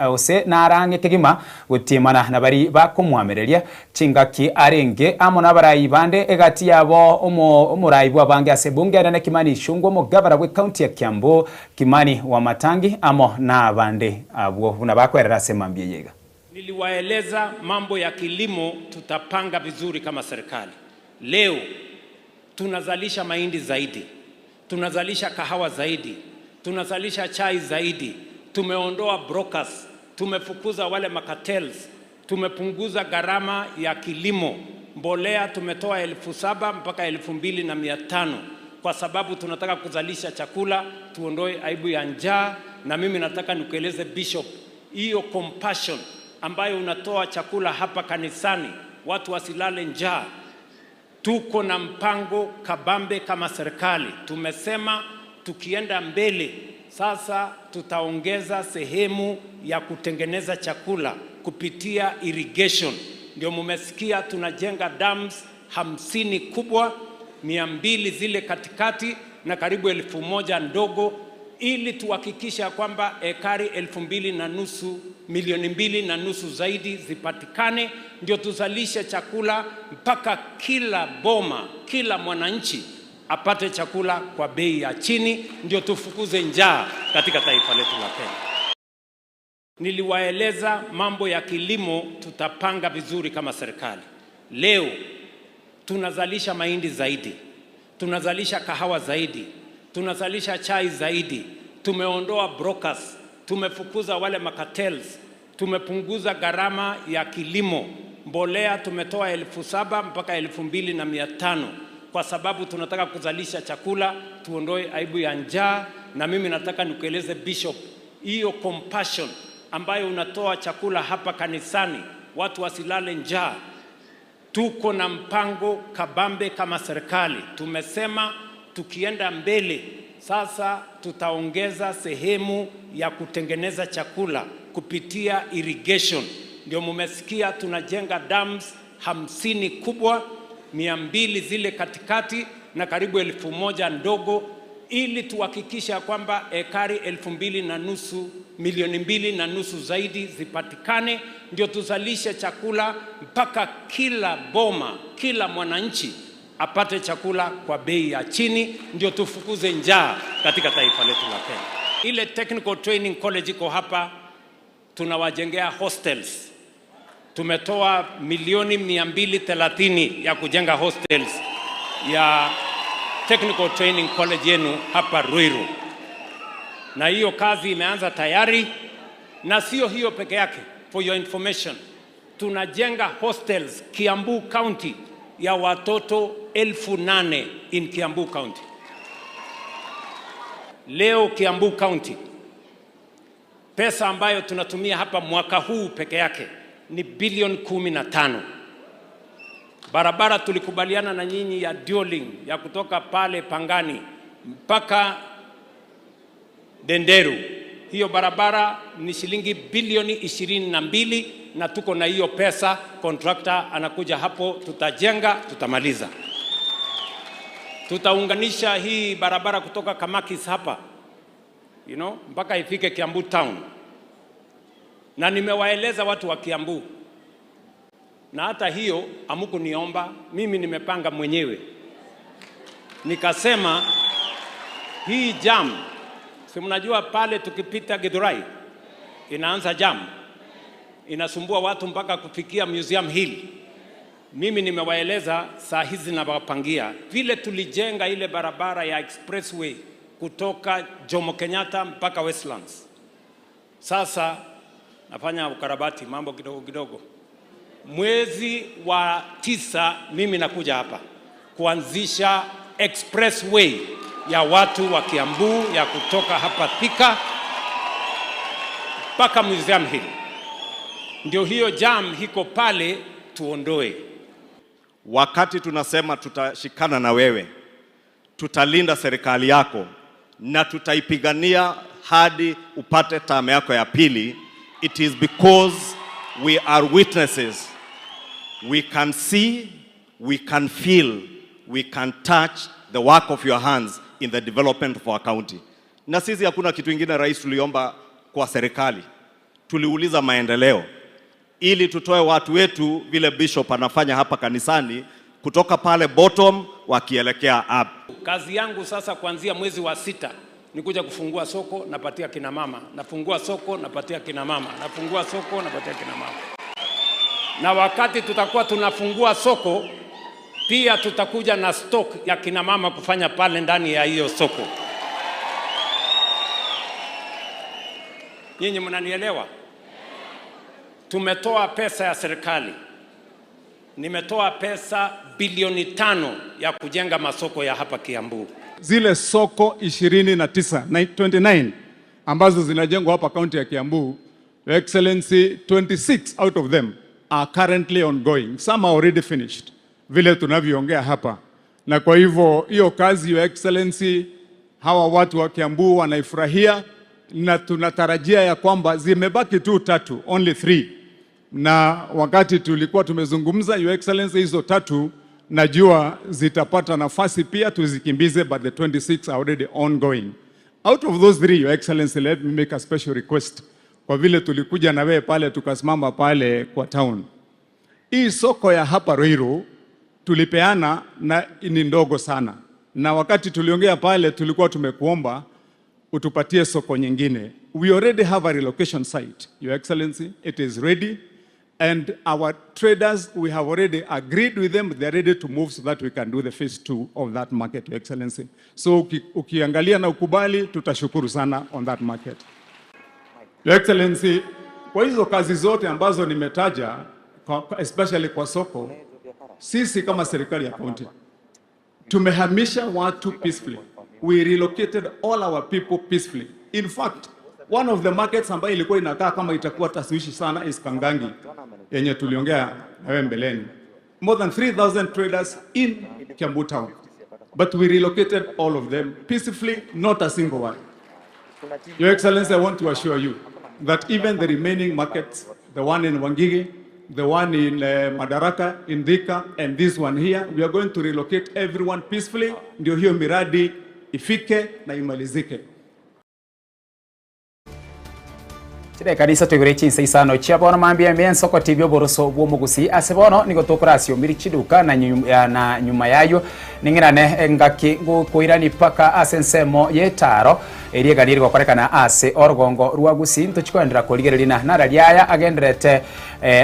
gose nare ang'e kegima gotiemana na baria bakomwamereria chingaki arenge amo nabarai bande egati yabo omo omorai bw'abange ase ebunge enene Kimani Ichung'wa omogabara bw'ecounty ya Kiambu Kimani Wamatangi amo nabande abwo buna bakwerera ase mambia eye iga. Niliwaeleza mambo ya kilimo tutapanga vizuri kama serikali. Leo tunazalisha mahindi zaidi, tunazalisha kahawa zaidi, tunazalisha chai zaidi, tumeondoa brokers, tumefukuza wale macartels, tumepunguza gharama ya kilimo. Mbolea tumetoa 7,000 mpaka 2,500 kwa sababu tunataka kuzalisha chakula, tuondoe aibu ya njaa. Na mimi nataka nikueleze Bishop, hiyo compassion ambayo unatoa chakula hapa kanisani, watu wasilale njaa. Tuko na mpango kabambe kama serikali. Tumesema tukienda mbele sasa tutaongeza sehemu ya kutengeneza chakula kupitia irrigation. Ndio mumesikia tunajenga dams 50 kubwa, 200 zile katikati na karibu 1,000 ndogo, ili tuhakikishe ya kwamba ekari elfu mbili na nusu, milioni mbili na nusu zaidi zipatikane, ndio tuzalishe chakula mpaka kila boma, kila mwananchi apate chakula kwa bei ya chini, ndio tufukuze njaa katika taifa letu la Kenya. Niliwaeleza mambo ya kilimo tutapanga vizuri kama serikali. Leo tunazalisha mahindi zaidi, tunazalisha kahawa zaidi, tunazalisha chai zaidi, tumeondoa brokers, tumefukuza wale macartels, tumepunguza gharama ya kilimo. Mbolea tumetoa 7,000 mpaka 2,500 kwa sababu tunataka kuzalisha chakula, tuondoe aibu ya njaa. Na mimi nataka nikueleze Bishop, hiyo compassion ambayo unatoa chakula hapa kanisani, watu wasilale njaa. Tuko na mpango kabambe kama serikali. Tumesema tukienda mbele sasa tutaongeza sehemu ya kutengeneza chakula kupitia irrigation. Ndio mumesikia tunajenga dams 50 kubwa, 200 zile katikati na karibu 1,000 ndogo, ili tuhakikishe ya kwamba ekari elfu mbili na nusu, milioni mbili na nusu zaidi zipatikane, ndio tuzalishe chakula mpaka kila boma, kila mwananchi apate chakula kwa bei ya chini, ndio tufukuze njaa katika taifa letu la Kenya. Ile Technical Training College iko hapa, tunawajengea hostels. Tumetoa milioni 230 ya kujenga hostels ya Technical Training College yenu hapa Ruiru, na hiyo kazi imeanza tayari. Na sio hiyo peke yake, for your information, tunajenga hostels Kiambu County ya watoto 8,000 in Kiambu County. Leo Kiambu County pesa ambayo tunatumia hapa mwaka huu peke yake ni bilioni 15. Barabara tulikubaliana na nyinyi ya dualing ya kutoka pale Pangani mpaka Denderu. Hiyo barabara ni shilingi bilioni 22 na tuko na hiyo pesa. Contractor anakuja hapo, tutajenga, tutamaliza. Tutaunganisha hii barabara kutoka Kamakis hapa mpaka ifike Kiambu town, na nimewaeleza watu wa Kiambu, na hata hiyo hamukuniomba mimi, nimepanga mwenyewe. Nikasema hii jam, si mnajua pale tukipita Githurai inaanza jam, inasumbua watu mpaka kufikia Museum Hill. Mimi nimewaeleza saa hizi nawapangia vile tulijenga ile barabara ya expressway kutoka Jomo Kenyatta mpaka Westlands. Sasa nafanya ukarabati mambo kidogo kidogo. Mwezi wa 9 mimi nakuja hapa kuanzisha expressway ya watu wa Kiambu ya kutoka hapa Thika mpaka Museum Hill. Ndio hiyo jam hiko pale tuondoe. Wakati tunasema tutashikana na wewe, tutalinda serikali yako na tutaipigania hadi upate term yako ya pili, it is because we are witnesses. We can see, we can feel, we can touch the work of your hands in the development of our county. Na sisi hakuna kitu ingine rais tuliomba kwa serikali, tuliuliza maendeleo ili tutoe watu wetu vile bishop anafanya hapa kanisani, kutoka pale bottom wakielekea up. Kazi yangu sasa kuanzia mwezi wa 6 ni kuja kufungua soko, napatia kina mama, nafungua soko, napatia kina mama, nafungua soko, napatia kina mama. Na wakati tutakuwa tunafungua soko, pia tutakuja na stock ya kina mama kufanya pale ndani ya hiyo soko. Nyinyi mnanielewa? Tumetoa pesa ya serikali. Nimetoa pesa bilioni 5 ya kujenga masoko ya hapa Kiambu. Zile soko 29, 29 ambazo zinajengwa hapa kaunti ya Kiambu, Your Excellency, 26 out of them are currently ongoing. Some are already finished, vile tunavyoongea hapa. Na kwa hivyo hiyo kazi, Your Excellency, hawa watu wa Kiambu wanaifurahia na tunatarajia ya kwamba zimebaki tu 3, only 3. Na wakati tulikuwa tumezungumza, Your Excellency, hizo 3 najua zitapata nafasi pia tuzikimbize, but the 26 are already ongoing. Out of those 3, Your Excellency, let me make a special request. Kwa vile tulikuja na wewe pale tukasimama pale kwa town. Hii soko ya hapa Ruiru tulipeana na ni ndogo sana. Na wakati tuliongea pale tulikuwa tumekuomba utupatie soko nyingine. We already have a relocation site, Your Excellency. It is ready. And our traders, we have already agreed with them. They are ready to move so that we can do the phase 2 of that market, Your Excellency. So ukiangalia na ukubali, tutashukuru sana on that market. Your Excellency, kwa hizo kazi zote ambazo nimetaja, especially kwa soko, sisi kama serikali ya county tumehamisha watu peacefully. We relocated all our people peacefully. In fact, one of the markets ambayo ilikuwa inakaa kama itakuwa taswishi sana is Kangangi, yenye tuliongea na wewe mbeleni. More than 3,000 traders in Kiambu town. But we relocated all of them peacefully, not a single one. Your Excellency, I want to assure you that even the remaining markets, the one in Wangige, the one in Madaraka, in Thika, and this one here, we are going to relocate everyone peacefully. Ndio hiyo miradi ifike na imalizike. Chile kanisa twigure chinsa isano chia bono mambia mbe ensoko TV oboroso bwo omogusi ase bono nigo tokorasio miri chiduka na na nyuma yayo ning'irane engaki ngokoirani paka ase ensemo yetaro eriega riri gokorekana ase orugongo rwa Gusii ntochikoendera korigereria na nara riaya agenderete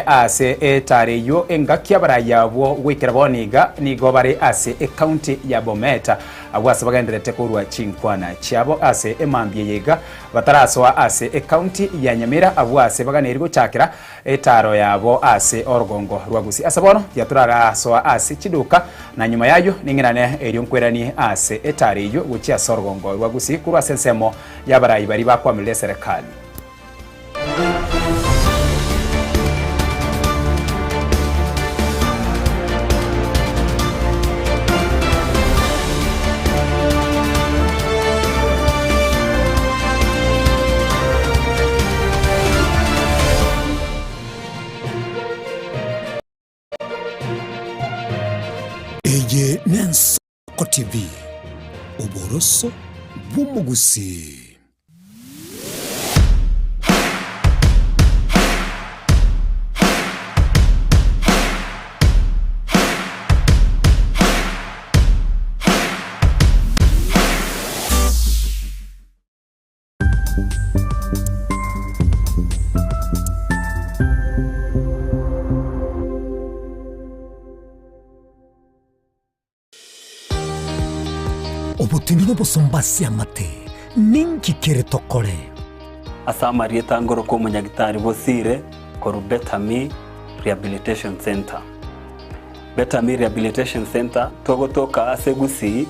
ase etaro eywo engaki abaraya abwo goikera bono iga nigo bare ase ecounty ya Bomet abwo ase bagenderete korwa chinkwana chiabo ase emambia eye iga batarasoa ase ecounty ya Nyamira abwo ase baganeri gochakera etaro yabo ase orugongo rwa Gusii ase bono tiatorarasoa ase chiduka na nyuma yayo ning'irane erio nkwerani ase etaro eywo gochia ase orugongo rwa Gusii korwa ase ensemo y'abarai bari bakwamerera eserekari. TV, oboroso bw'omogusii. Obotindi nobosomba ase amate, ninki kere tokore? Ase amarieta ngoroka omonyagitari Bosire korwa Better Me Rehabilitation Centre. Better Me Rehabilitation Centre togotoka ase Gusii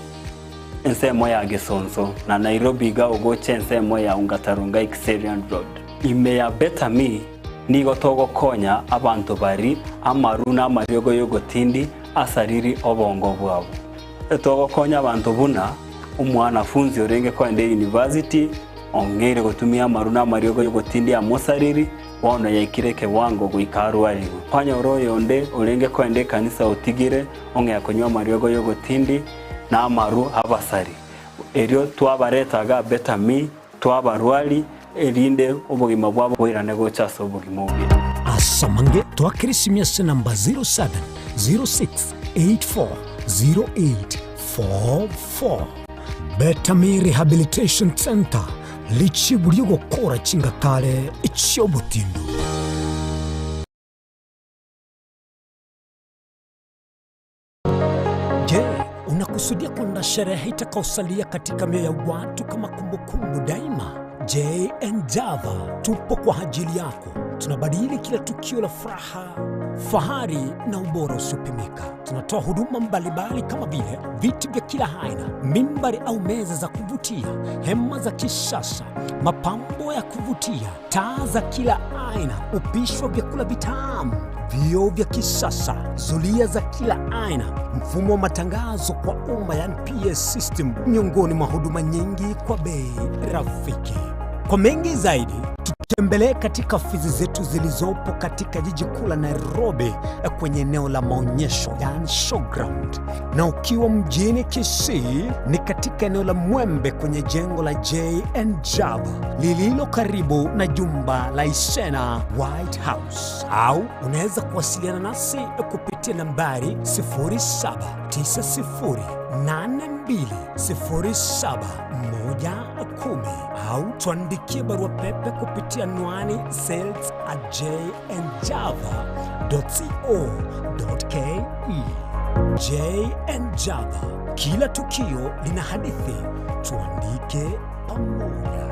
ensemo ya Gesonso na Nairobi iga ogocha ensemo ya Ongata Rongai Kiserian Road. Ime ya Better Me nigo togokonya abanto bari amaru na amariogo y'ogotindi asariri obongo bwabo. Togokonya abanto buna omwanafunzi orenge koenda eyunivasiti ong'eire gotumia amaru na amariogo y'ogotindi amosariri bono yaikire ekewango goika arwarigwe. Kwanyora oyonde orenge koenda ekanisa otigire ong'ea konywa amariogo y'ogotindi na amaru abasari. Erio twabareta iga Betami, twabarwari, erinde obogima bwabo boirane gocha ase obogima obuya. Ase amange twakere esimi ase namba 0706840844. Betami Rehabilitation Centre, richibu ri'ogokora chingatare chi'obotindu. Je, unakusudia kwenda sherehe itakaosalia katika mioyo ya watu kama kumbukumbu daima? JN Java tupo kwa ajili yako. Tunabadili kila tukio la furaha, fahari na ubora usiopimika. Tunatoa huduma mbalimbali kama vile viti vya kila aina, mimbari au meza za kuvutia, hema za kisasa, mapambo ya kuvutia, taa za kila aina, upishi wa vyakula vitamu, vioo vya kisasa, zulia za kila aina, mfumo wa matangazo kwa umma yani PS system, miongoni mwa huduma nyingi kwa bei rafiki. Kwa mengi zaidi, tutembelee katika ofisi zetu zilizopo katika jiji kuu la Nairobi kwenye eneo la maonyesho yani showground, na ukiwa mjini Kisii ni katika eneo la Mwembe kwenye jengo la JN Java lililo karibu na jumba la Isena White House, au unaweza kuwasiliana nasi kupitia nambari 0790820710 au tuandikie barua pepe kupitia anwani sales at jnjava.co.ke. JN Java, kila tukio lina hadithi, tuandike pamoja.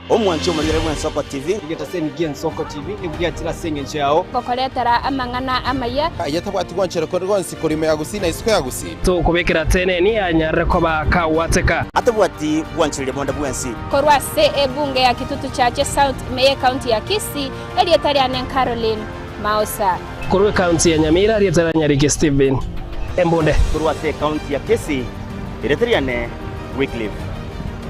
Omwanche omorigere bw'Ensoko TV. Egetaseni gi'Ensoko TV nigo giachire ase engencho yao. Gokoretera amang'ana amaya. Aye tabwati gwanchera kore gonsi korwa ime ya Gusii na isiko ya Gusii. Tokobekera teneni anyarire koba kagwateka. Atabwati gwanchereria bonde bwensi. Korwa ase ebunge ya Kitutu Chache South ime y'ecounty ya Kisii, erieta riane Caroline Mausa. Korwa ecounty ya Nyamira, erieta ria Nyariki Stephen Embunde. Korwa ase ecounty ya Kisii, erieta riane Wycliffe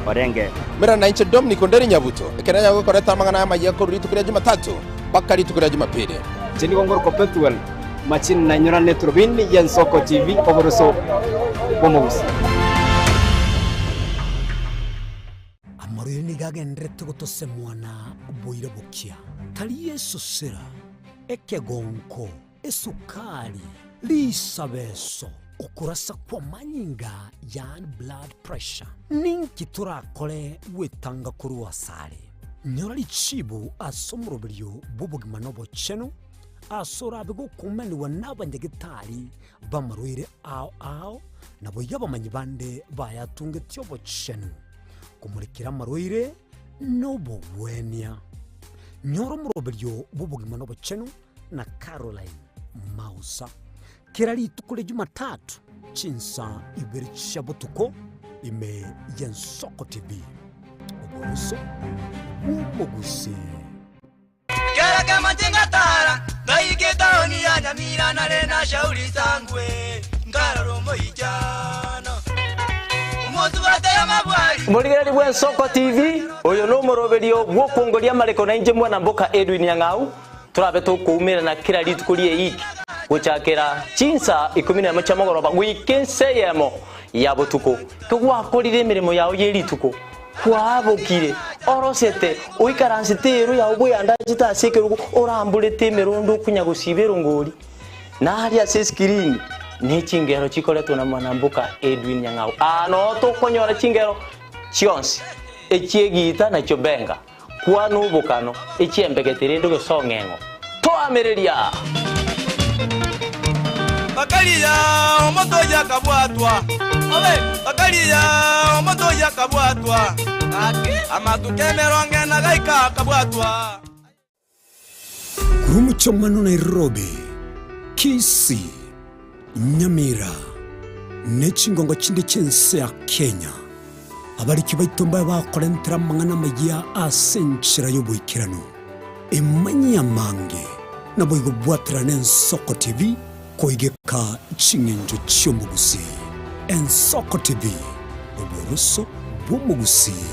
Orenge. Mera nainche Dominic Onderi Nyabuto, ekero nyagokoreta amang'ana amayia korwa rituko ria Jumatatu mpaka rituko ria Jumapili. Inche nigo ngorokwa Pethuel Machini nainyorane eturubini y'Ensoko TV oboroso bw'omogusii. Amarwaire nigo agenderete gotosemwa na boira bokia, tari esosera, ekegonko, esukari, risabeso, okorasa kw'amanyinga, yaani blood pressure. Ninki torakore gwetanga korwa asare? Nyora richibu ase omoroberio bw'obogima na obochenu, ase orabe gokumanigwa n'abanyagetari b'amarwaire ao ao, naboigo abamanyi bande bayatungetie obochenu, komorekera amarwaire nobogwenia. Nyora omoroberio bw'obogima na obochenu na Caroline Mausa kera rituko ria Jumatatu chinsa ibere chia botuko ime y'Ensoko TV. Oboroso bw'omogusii. Kera kemache ngatara ngaika etaoni ya Nyamira nare na shauri sangwe nkarora omoichano omosubate y'amabwari. Omorigereria bw'Ensoko TV, oyo nomoroberio bw'okwongoria amareko nainche mwana mboka Edwin Nyang'au, torabe tokoumerana kera rituko rie Eid. Gochakera chinsa ikomi nemo chia mogoroba goika ensa eyemo ya botuko, kegwakorire emeremo yao ye rituko, kwabokire, orosete, oikaransete eero yao bweyandachete ase ekerogo, oramborete emerondo okonya gosiba erongori, na aria ase esikirini ne chingero chikoretwa na mwanamboka Edwin Nyang'au. Aa noo tokonyora chingero chionsi, echi'egiita na chiobenga. Kwana obokano, echiembegete rende gose ong'eng'o. Toamereria! Bakaria omonto oyio akabwatwa, bakaria omonto oyio akabwatwa, amatuko emerongo ena gaika akabwatwa. Korwa omochie Nairobi, Kisii, Nyamira, ne chingongo chinde chi'ense ya Kenya, abariki baito mbabe bakorentera amang'ana amayia ase enchera y'oboikeranu. Emanyie amange, naboigo bwaterane Ensoko TV koigeka ching'encho chi'omogusii. Ensoko TV, oboroso bw'omogusii.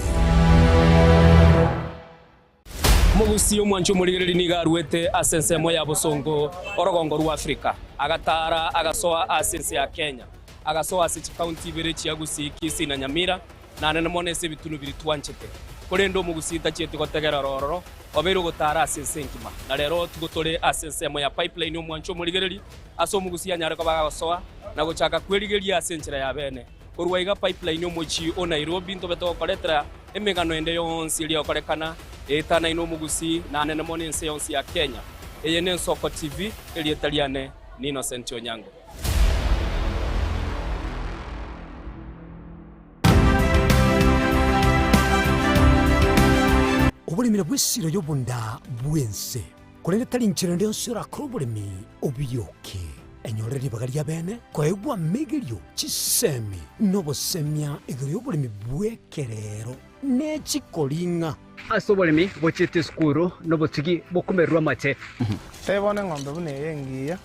Omogusii omwanchi omorigereria nigo aruete ase ensemo ya bosongo orogongo rwa Afrika, agataara agasoa ase ense ya Kenya, agasoa ase chikaunti ibere chia Gusii, Kisii na Nyamira, na nene mono ase ebitunu biria twanchete. Korende omogusii tachieti gotegerera ororo, obeire ogotaara ase ense engima. Na rero tigo tore ase ensemo ya Pipeline omwanchi omorigereria, ase omogusii anyare koba agosoa na gochaka kwerigeria ase enchera ya bene. Korwa iga Pipeline omochie o Nairobi ntobe togokoretera emegano ende yonsi eria egokorekana eetanaine omogusii na anene mono ense yonsi ya Kenya. Eye n'Ensoko TV, erieta riane ni Innocent Onyango. Oboremi nabwo esiro y'obonda bw'ense, korende tari nchera ende yonsi orakore oboremi obioke. Enyore ribaga ri'abeene koegwa amegerio, chisemi, na obosemia igoro y'oboremi bw'ekerero ne chikoring'a. Ase oboremi bochiete esukuru nobotugi bokomererwa amache. Tebono eng'ombe buna eye engiya.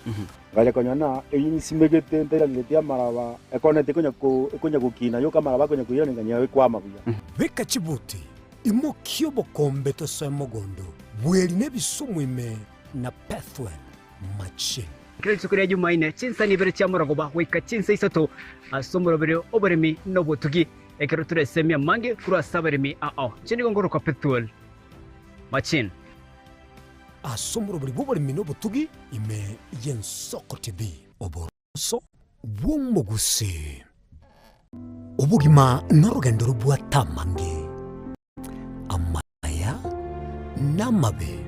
Ngacha konyora ng'a eyio nsimegete ntairangeretie amaraba, ekoneti ekonya ko ekonya gokina yoka amaraba akonya koiraneria ng'a ekwama buya. Beka chibuti, imokia obokombe tosoe mogondo, bweri na ebisumu ime na Pethuel machine. Kera rituko ria Jumaine, chinsani ibere chia morogoba goika chinsa isato ase omoroberi oboremi na obotugi, ekero toresemie amange korwa ase abaremi ao. Inche nigo ngorokwa Pethuel Machin. Ase omoroberi bw'oboremi na obotugi ime y'Ensoko TV. Oboroso bw'omogusii. Obogima norogendo robwate amange. Amaya namabe.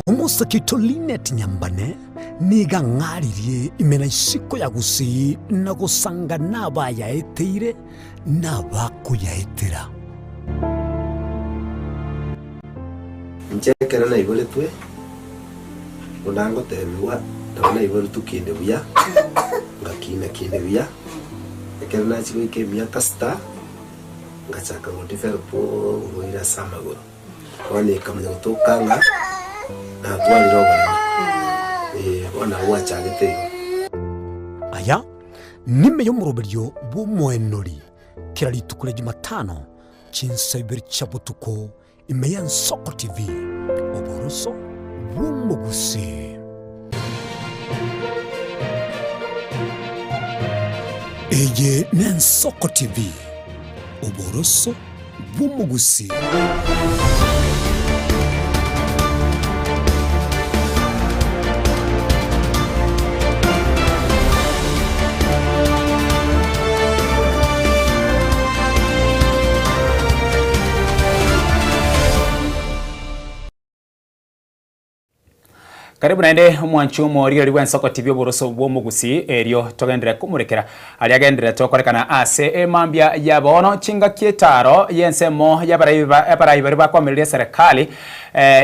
Omosake oito Linet Nyambane nigo ang'aririe ime na isiko ya Gusii na gosanga nabayaeteire na abakoyaetera. Inche ekero naiboretwe, buna ngotebigwa, nabo naiboretwe kinde buya, ngakina kinde buya. Ekero nachia goika emiaka sita, ngachaka go develop oborwaire ase amagoro. Bono ekamanya gotoka ng'a natwarire oboremo, eh, bono nabo gwachagete igo. Aya nime y'omoroberio bw'omoenori kera rituko ria Jumatano chinsa ibere chia botuko Ime y'Ensoko TV, oboroso bw'omogusii. Eye n'Ensoko TV, oboroso bw'omogusii. Karibu naende omwanchi omorigereria bw'ensoko TV oboroso bw'omogusii erio togenderere komorekera aria agendererete gokorekana ase emambia ya bono chingaki etaro y'ensemo y'abarai ba abarai baria bakoamereria eserekari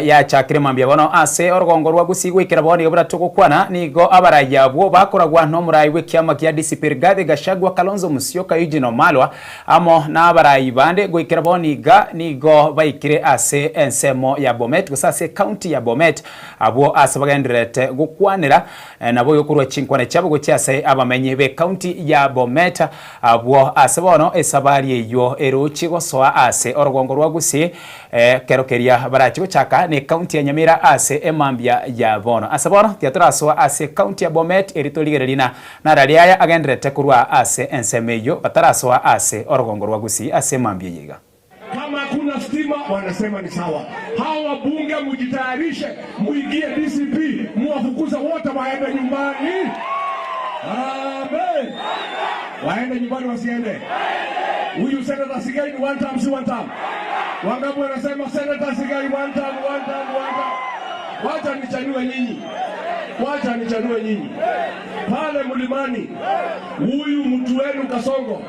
yachakire mambia bono ase orogongo rwa Gusii goikera bono iga buna togokwana nigo abarai abwo bakoragwa nomorai bw'ekiama kia DCP Rigathi Gachagua Kalonzo Musyoka Eugene Wamalwa Amo nabaraai bande goikera bono iga nigo baikire ase ensemo ya Bomet, gose ase ecounty ya Bomet, abwo ase. bagendererete gokwanera naboigo korwa chinkwana chiabo gochia ase abamenyi b'ecounty ya Bomet abwo ase bono esabari eyio erochie gosoa ase orogongo rwa Gusii ekero keria barachie gochaka ne county ya Nyamira ase emambia ya bono. Ase bono tiga torasoa ase county ya Bomet eri torigererie na narari aya agendererete korwa ase ensemo eyio batarasoa ase orogongo rwa Gusii ase emambia eye iga. Kama hakuna stima wanasema ni sawa. Hawa wabunge mujitayarishe, muingie DCP, muwafukuze wote waende nyumbani. Amen. Waende nyumbani wasiende? Huyu Senator Sigei ni one term, si one term? Wangapi wanasema Senator Sigei one term, one term, one term? Wacha nichanue nyinyi, wacha nichanue nyinyi pale mlimani. Huyu mtu wenu Kasongo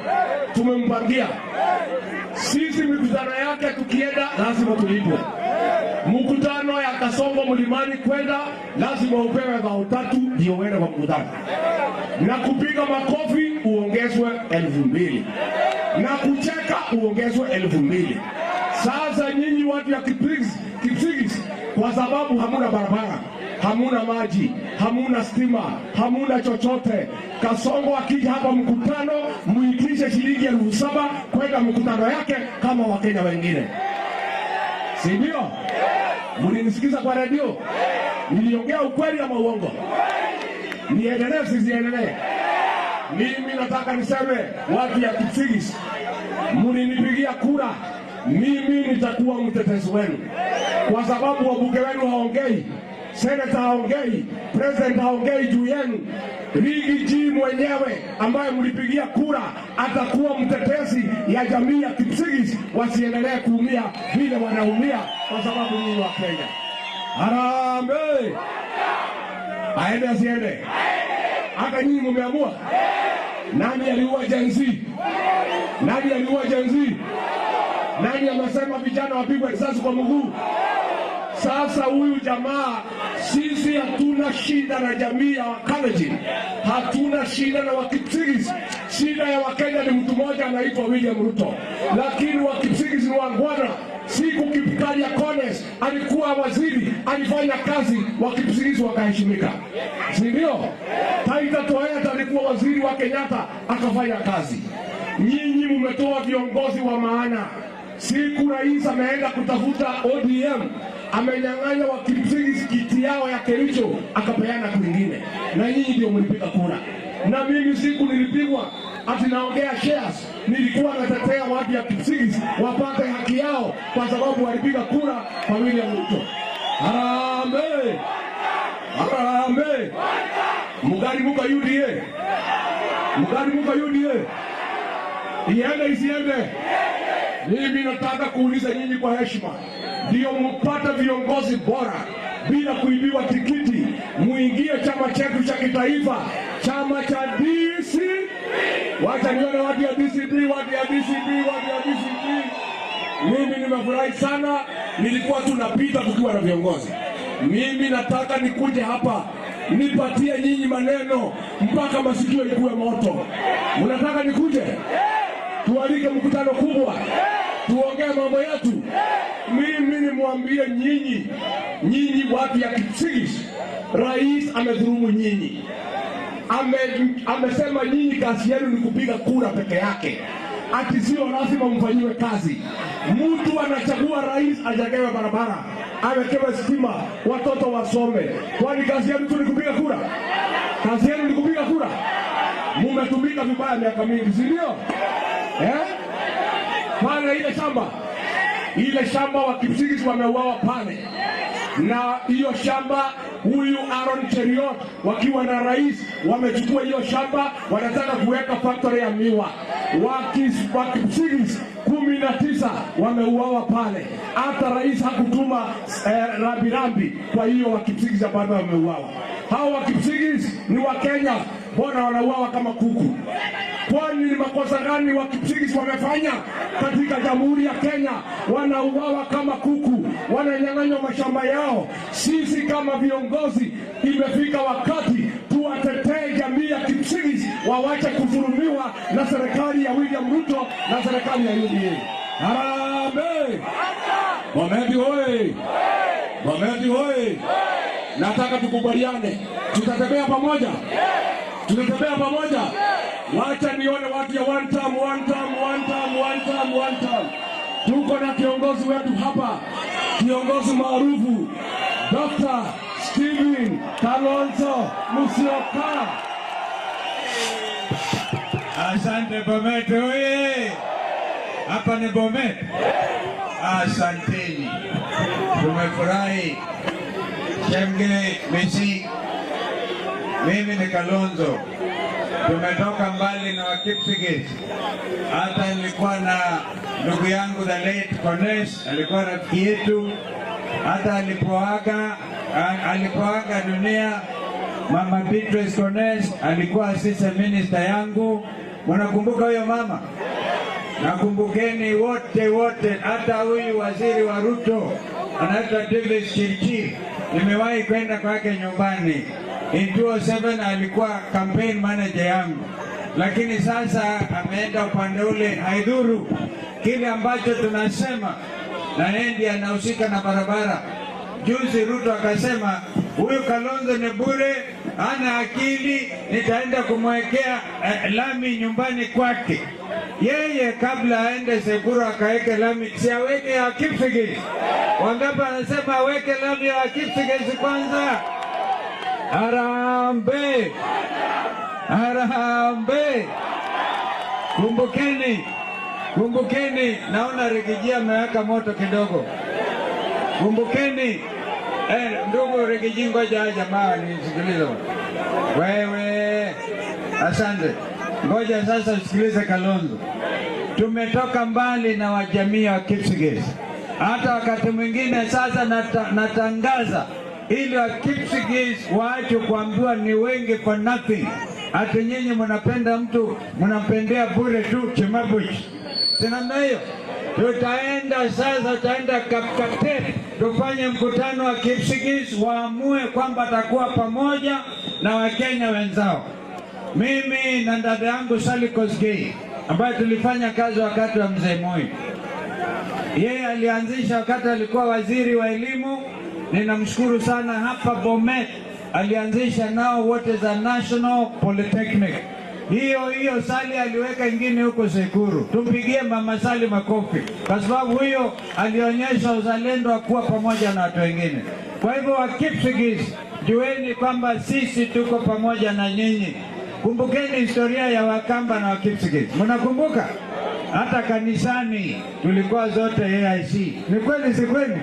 tumempangia sisi, mikutano yake tukienda lazima tulipwe. Mkutano ya Kasongo mlimani kwenda lazima upewe bao tatu ndio uende kwa mkutano, na kupiga makofi uongezwe 2000 na kucheka uongezwe 2000. Sasa nyinyi watu ya Kipsigis, Kipsigis, kwa sababu hamuna barabara, hamuna maji, hamuna stima, hamuna chochote. Kasongo akija hapa mkutano, muitishe shilingi 7000 kwenda mkutano yake kama Wakenya wengine, si ndio? Mlinisikiza kwa redio, niliongea ukweli ama uongo? Niendelee siziendelee? Mimi nataka niseme watu ya Kipsigis, mlinipigia kura, mimi nitakuwa mtetezi wenu, kwa sababu wabunge wenu haongei, seneta haongei, president haongei juu yenu. Riggy G mwenyewe ambaye mlipigia kura atakuwa mtetezi ya jamii ya Kipsigis, wasiendelee kuumia vile wanaumia kwa sababu nyinyi wa Kenya. Harambee! Aende asiende? Hata nyinyi mumeamua? Nani aliua Gen Z? Nani aliua Gen Z? Nani amesema vijana wapigwe risasi kwa mguu? Sasa huyu jamaa, sisi hatuna shida na jamii ya Wakalenjin, hatuna shida na Wakipsigis. Shida ya Wakenya ni mtu mmoja anaitwa William Ruto, lakini Wakipsigis ni wangwana. Siku Kipkalya Kones alikuwa waziri, alifanya kazi, Wakipsigis wakaheshimika, si ndio? Taita Toyota alikuwa waziri wa Kenyatta akafanya kazi. Nyinyi mmetoa viongozi wa maana. Siku rais ameenda kutafuta ODM, amenyang'anya Wakipsigis kiti yao ya Kericho akapeana kwingine, na nyinyi ndio mlipiga kura. Na mimi siku nilipigwa ati naongea shares, nilikuwa natetea watu ya Kipsigis wapate haki yao, kwa sababu walipiga kura kwa William Ruto. Harambee! Harambee! Mugari muka UDA, mugari muka UDA, iende isiende? Mimi nataka kuuliza nyinyi kwa heshima, ndio mpate viongozi bora bila kuibiwa tikiti, muingie chama chetu cha kitaifa, chama cha DC. Wacha nione watu ya DCP, watu ya DCP, watu ya DCP. Mimi nimefurahi sana, nilikuwa tunapita tukiwa na viongozi. Mimi nataka nikuje hapa nipatie nyinyi maneno mpaka masikio ikuwe moto. Mnataka nikuje? Tualike mkutano kubwa, tuongee mambo yetu. Mimi nimwambie nyinyi, nyinyi watu ya Kipsigis, rais amedhulumu nyinyi. Amesema nyinyi kazi yenu ni kupiga kura peke yake, ati sio lazima mfanyiwe kazi. Mtu anachagua rais ajengewe barabara, awekewe stima, watoto wasome. Kwani kazi yenu tu ni kupiga kura? Kazi yenu ni kupiga kura? Mumetumika vibaya miaka mingi, si ndio? Pale ile shamba, ile shamba wa Kipsigis wameuawa pale, na hiyo shamba huyu Aaron Cheruiyot wakiwa na rais wamechukua hiyo shamba, wanataka kuweka factory ya miwa. Wakipsigis 19 wameuawa pale, hata rais hakutuma rambirambi kwa hiyo Wakipsigis ambao wameuawa. Hao Wakipsigis ni Wakenya, mbona wanauawa kama kuku? Kwani ni makosa gani Wakipsigis wamefanya katika Jamhuri ya Kenya? Wanauawa kama kuku, wananyang'anywa mashamba yao. Sisi kama viongozi, imefika wakati tuwatetee jamii ya Kipsigis, wawache kudhulumiwa na serikali ya William Ruto na serikali ya UDA. Harambee! Bomet hoi! Bomet hoi! Nataka tukubaliane, tutatembea pamoja, tutatembea pamoja. Wacha nione watu ya one term, one term, one term, one term, one term. Tuko na kiongozi wetu hapa, kiongozi maarufu Dr. Steven Kalonzo Musyoka. Asante Bomet oye! Hapa ni Bomet. Asanteni, tumefurahi. Shemge Misi, mimi ni Kalonzo, tumetoka mbali na Wakipsigis. Hata nilikuwa na ndugu yangu the late Kones, alikuwa rafiki yetu. Hata alipoaga alipoaga dunia Mama Beatrice Kones alikuwa assistant minister yangu. Mnakumbuka huyo mama? Nakumbukeni wote wote, hata huyu waziri wa Ruto anaitwa Davis Chirchir, nimewahi kwenda kwake nyumbani. In 2007 alikuwa campaign manager yangu, lakini sasa ameenda upande ule, haidhuru. Kile ambacho tunasema na yeye ndiye anahusika na barabara. Juzi Ruto akasema huyu Kalonzo ni bure, hana akili, nitaenda kumwekea eh, lami nyumbani kwake. Yeye kabla aende Sekuru akaweke lami, si aweke ya Kipsigis. Wangapi anasema aweke lami ya Kipsigis kwanza? Harambee! Harambee! Kumbukeni, kumbukeni, naona Rigiji ameweka moto kidogo. Kumbukeni eh, ndugu Rigiji, ngoja haya jamaa nisikilize. Wewe, asante. Ngoja sasa usikilize Kalonzo. Tumetoka mbali na wajamii wa Kipsigis, hata wakati mwingine sasa nata, natangaza ili wa Kipsigis waache kuambiwa ni wengi for nothing. Hata nyinyi mnapenda mtu mnampendea bure tu Chemabuch, si namna hiyo? Tutaenda sasa, tutaenda Kapkatet tufanye mkutano wa Kipsigis, waamue kwamba atakuwa pamoja na Wakenya wenzao. Mimi na dada yangu Sally Kosgei ambaye tulifanya kazi wakati wa mzee Moi, yeye alianzisha wakati alikuwa waziri wa elimu. Ninamshukuru sana hapa Bomet alianzisha nao wote za National Polytechnic. Hiyo hiyo Sali aliweka ingine huko Sekuru. Tumpigie mama Sali makofi kwa sababu huyo alionyesha uzalendo wa kuwa pamoja na watu wengine. Kwa hivyo Wakipsigis, jueni kwamba sisi tuko pamoja na nyinyi. Kumbukeni historia ya Wakamba na Wakipsigis, mnakumbuka? Hata kanisani tulikuwa zote AIC. Ni kweli si kweli?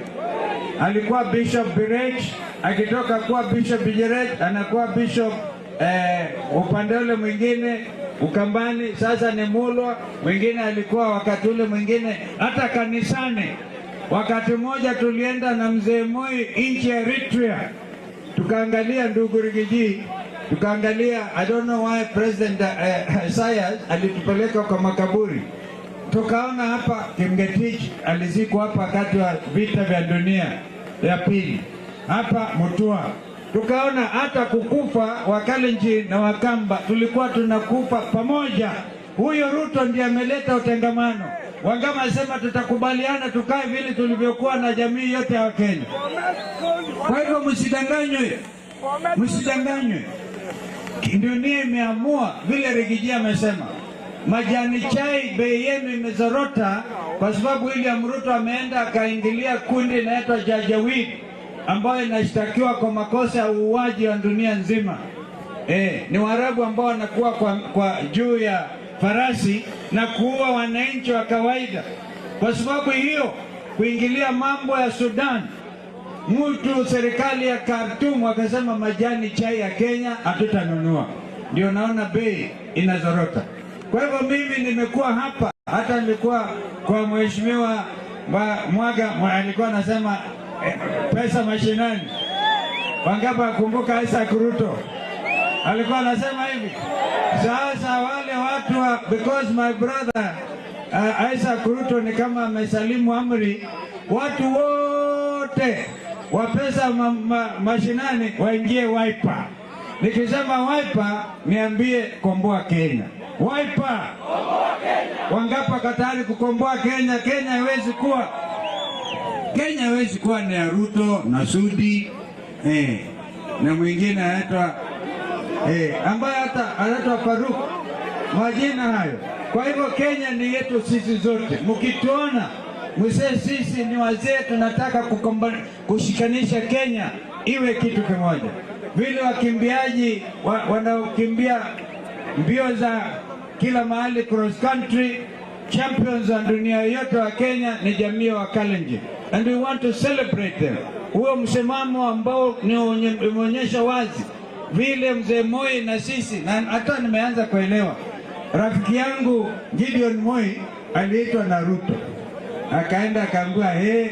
Alikuwa Bishop Birech, akitoka kuwa Bishop Birech anakuwa Bishop eh, upande ule mwingine Ukambani, sasa ni Mulwa, mwingine alikuwa wakati ule mwingine. Hata kanisani, wakati mmoja tulienda na mzee Moi nchi ya Eritrea, tukaangalia ndugu Rigiji, tukaangalia I don't know why President Isaias alitupeleka kwa makaburi tukaona hapa Kimgetich alizikwa hapa wakati wa vita vya dunia ya pili, hapa Mutua tukaona hata kukufa Wakalenjin na Wakamba tulikuwa tunakufa pamoja. Huyo Ruto ndiye ameleta utengamano. Wangama asema tutakubaliana tukae vile tulivyokuwa na jamii yote ya Wakenya. Kwa hivyo msidanganywe, msidanganywe. Dunia imeamua vile Rigiji amesema, majani chai bei yenu imezorota kwa sababu William Ruto ameenda akaingilia kundi inaitwa Janjaweed ambayo inashtakiwa kwa makosa ya uuaji wa dunia nzima. Eh, ni Waarabu ambao wanakuwa kwa, kwa juu ya farasi na kuua wananchi wa kawaida. Kwa sababu hiyo kuingilia mambo ya Sudan, mtu serikali ya Khartoum wakasema majani chai ya Kenya hatutanunua, ndio naona bei inazorota. Kwa hivyo mimi nimekuwa hapa, hata nilikuwa kwa mheshimiwa Mwaga alikuwa anasema eh, pesa mashinani. Wangapi wakumbuka Isaac Ruto alikuwa anasema hivi? Sasa wale watu wa, because my brother Isaac Ruto ni kama amesalimu amri, watu wote wa pesa ma, ma, mashinani waingie Wiper. Nikisema Wiper niambie komboa Kenya. Wiper. Wangapi wako tayari kukomboa Kenya? Kenya haiwezi kuwa Kenya haiwezi kuwa ni ya Ruto na Sudi eh. na mwingine anaitwa eh, ambaye hata anaitwa Faruk, majina hayo. Kwa hivyo Kenya ni yetu sisi zote, mkituona msee, sisi ni wazee, tunataka kukomba, kushikanisha Kenya iwe kitu kimoja. Vile wakimbiaji wa, wanaokimbia mbio za kila mahali cross country champions wa dunia yote wa Kenya ni jamii ya Wakalenjin and we want to celebrate them. Huo msimamo ambao ni umeonyesha wazi vile mzee Moi na sisi, na hata nimeanza kuelewa rafiki yangu Gideon Moi aliitwa na Ruto, akaenda akaambiwa, hey,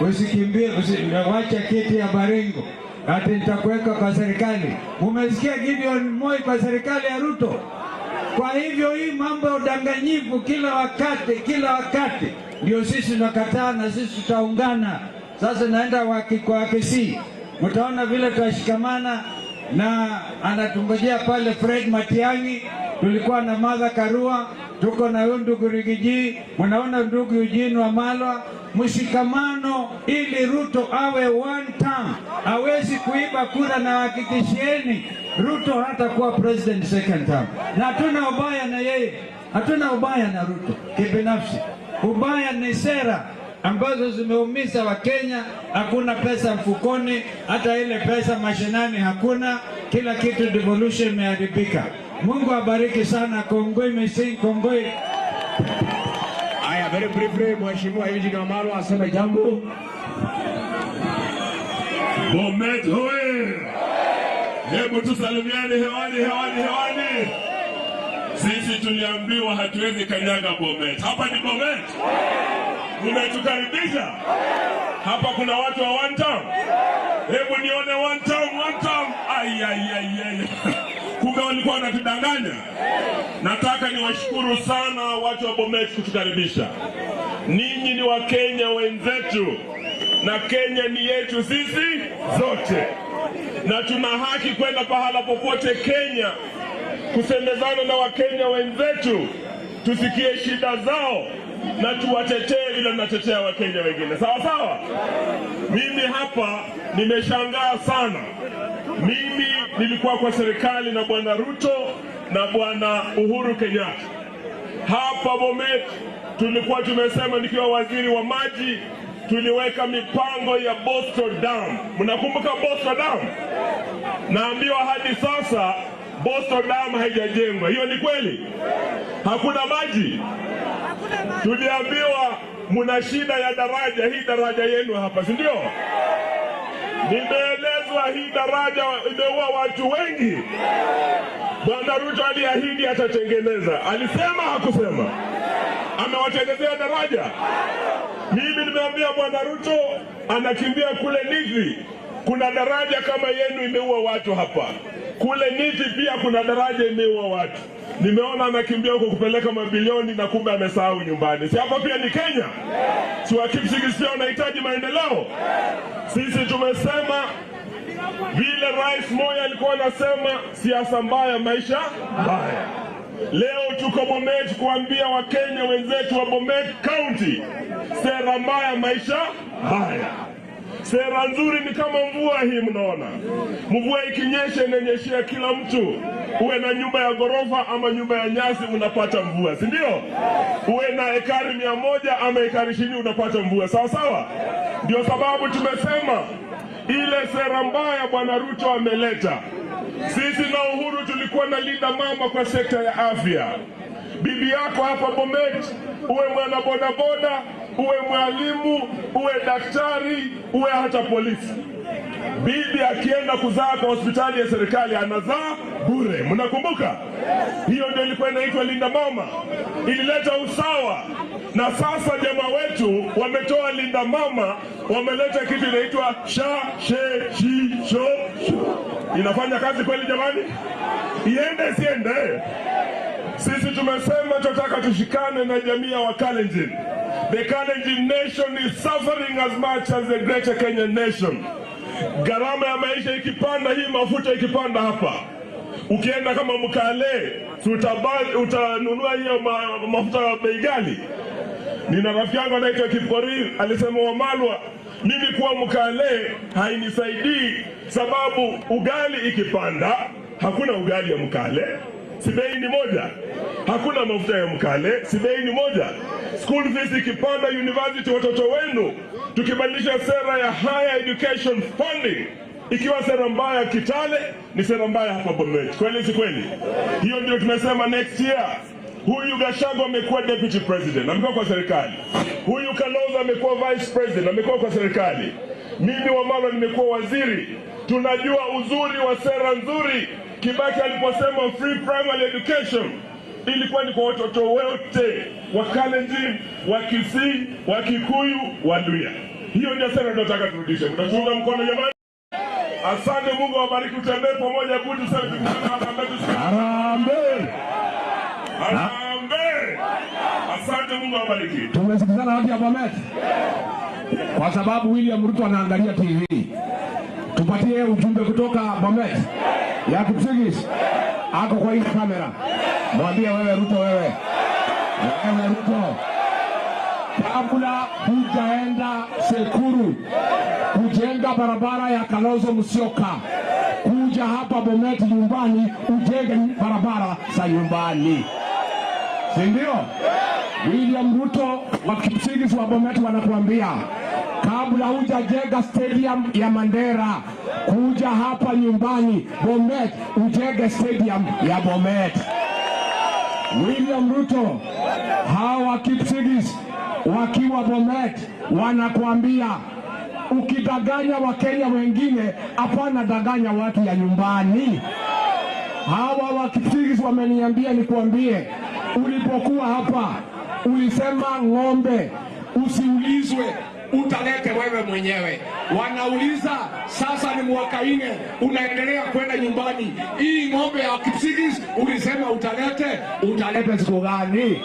usikimbie usi, wacha kiti ya Baringo ati nitakuweka kwa serikali. Mumesikia Gideon Moi kwa serikali ya Ruto? Kwa hivyo hii mambo ya udanganyifu kila wakati, kila wakati, ndio sisi tunakataa na sisi tutaungana. Sasa naenda waki, kwa Kisii, mtaona vile tutashikamana na anatungojea pale Fred Matiang'i, tulikuwa na Martha Karua, tuko na huyu ndugu Rigiji, mnaona ndugu Eugene Wamalwa, mshikamano ili Ruto awe one term, hawezi kuiba kura, na hakikishieni Ruto hatakuwa president second term, na hatuna ubaya na yeye, hatuna ubaya na Ruto kibinafsi. Ubaya ni sera ambazo zimeumiza Wakenya. Hakuna pesa mfukoni, hata ile pesa mashinani hakuna, kila kitu devolution imeharibika. Mungu abariki sana Kongoi Mising, Kongoi. Haya, very briefly, Mheshimiwa Eugene Wamalwa aseme jambo. Bomet hoye! Hebu tusalimiane hewani, hewani, hewani. Sisi tuliambiwa hatuwezi kanyaga Bomet. Hapa ni Bomet, mmetukaribisha hapa. Kuna watu wa one town. Hebu nione one town, one town. Ai, ai, ai, ai. Kumbe walikuwa wanatudanganya. Nataka niwashukuru sana watu wa Bomet kutukaribisha. Ninyi ni Wakenya wenzetu na Kenya ni yetu sisi zote, na tuna haki kwenda pahala popote Kenya kusemezana na Wakenya wenzetu, tusikie shida zao na tuwatetee vile tunatetea Wakenya wengine, sawa sawa. Mimi hapa nimeshangaa sana. Mimi nilikuwa kwa serikali na Bwana Ruto na Bwana Uhuru Kenyatta hapa Bomet tulikuwa tumesema, nikiwa waziri wa maji, tuliweka mipango ya Bosto Dam. Mnakumbuka Bosto Dam? Naambiwa hadi sasa Bosto Dam haijajengwa. Hiyo ni kweli? Hakuna maji. Tuliambiwa mna shida ya daraja, hii daraja yenu hapa, si ndio? Nimeelezwa hii daraja imeua watu wengi. Bwana Ruto aliahidi atatengeneza, alisema hakusema? Amewatengenezea daraja. Mimi nimeambia Bwana Ruto anakimbia kule Nithi, kuna daraja kama yenu imeua watu hapa. Kule Nithi pia kuna daraja imeua watu. Nimeona anakimbia huko kupeleka mabilioni na kumbe amesahau nyumbani. Si hapa pia ni Kenya? Si Wakipsigis pia wanahitaji maendeleo? Sisi tumesema vile Rais Moi alikuwa anasema siasa mbaya, maisha mbaya. Leo tuko Bomet kuambia Wakenya wenzetu wa Bomet County, sera mbaya, maisha mbaya. Sera nzuri ni kama mvua hii, mnaona mvua ikinyesha inanyeshea kila mtu, uwe na nyumba ya ghorofa ama nyumba ya nyasi, unapata mvua, si ndio? Uwe na ekari 100 ama ekari 20 unapata mvua, sawa sawa. Ndio sababu tumesema ile sera mbaya Bwana Ruto ameleta. Sisi na Uhuru tulikuwa na linda mama kwa sekta ya afya. Bibi yako hapa Bomet, uwe mwana bodaboda, uwe mwalimu, uwe daktari, uwe hata polisi, bibi akienda kuzaa kwa hospitali ya serikali anazaa bure. Mnakumbuka hiyo? Ndio ilikuwa inaitwa linda mama, ilileta usawa. Na sasa jamaa wetu wametoa linda mama, wameleta kitu inaitwa sha she shi sho shu. Inafanya kazi kweli jamani? Iende siende? Sisi tumesema tunataka tushikane na jamii ya Wakalenjin. The Kalenjin nation is suffering as much as the greater Kenyan nation. Gharama ya maisha ikipanda, hii mafuta ikipanda hapa, ukienda kama Mkale si utanunua hiyo mafuta ya bei ghali. Nina rafiki yangu anaitwa Kipkorir alisema, Wamalwa, mimi kuwa Mkale hainisaidii. Sababu ugali ikipanda, hakuna ugali ya mkale, si bei ni moja. Hakuna mafuta ya mkale, si bei ni moja. School fees ikipanda university, watoto wenu, tukibadilisha sera ya higher education funding ikiwa sera mbaya Kitale ni sera mbaya hapa Bomet. Kweli si kweli? Hiyo ndio tumesema next year. Huyu Gachagua amekuwa deputy president, amekuwa kwa serikali. Huyu Kalonzo amekuwa vice president, amekuwa kwa serikali. Mimi Wamalwa nimekuwa waziri. Tunajua uzuri wa sera nzuri. Kibaki aliposema free primary education ilikuwa ni kwa watoto wote wa Kalenjin, wa Kisii, wa Kikuyu, wa Luhya. Hiyo ndio sera tunataka turudishe. Mtatuunga mkono jamani? Asante, Mungu awabariki, tutembee pamoja. Good Harambee! Harambee! Asante, Mungu awabariki. Tumesikizana watu ya Bomet, kwa sababu William Ruto anaangalia TV. Tupatie ujumbe kutoka Bomet ya Kipsigis, ako kwa hii kamera, mwambie wewe Ruto, wewe wewe Ruto, kabla hujaenda Sekuru kujenga barabara ya Kalonzo Musyoka, kuja hapa Bomet nyumbani ujenge barabara za nyumbani, si ndio? William Ruto wa Kipsigis wa Bomet wanakuambia kabla hujajenga stadium ya Mandera, kuja hapa nyumbani Bomet ujenge stadium ya Bomet. William Ruto, hawa Kipsigis wakiwa Bomet wanakuambia ukidanganya Wakenya wengine, hapana danganya watu ya nyumbani. Hawa wa Kipsigis wameniambia nikuambie, ulipokuwa hapa ulisema ng'ombe usiulizwe utalete wewe mwenyewe. Wanauliza sasa, ni mwaka ine unaendelea kwenda nyumbani, hii ng'ombe ya Kipsigis ulisema utalete, utalete siku gani?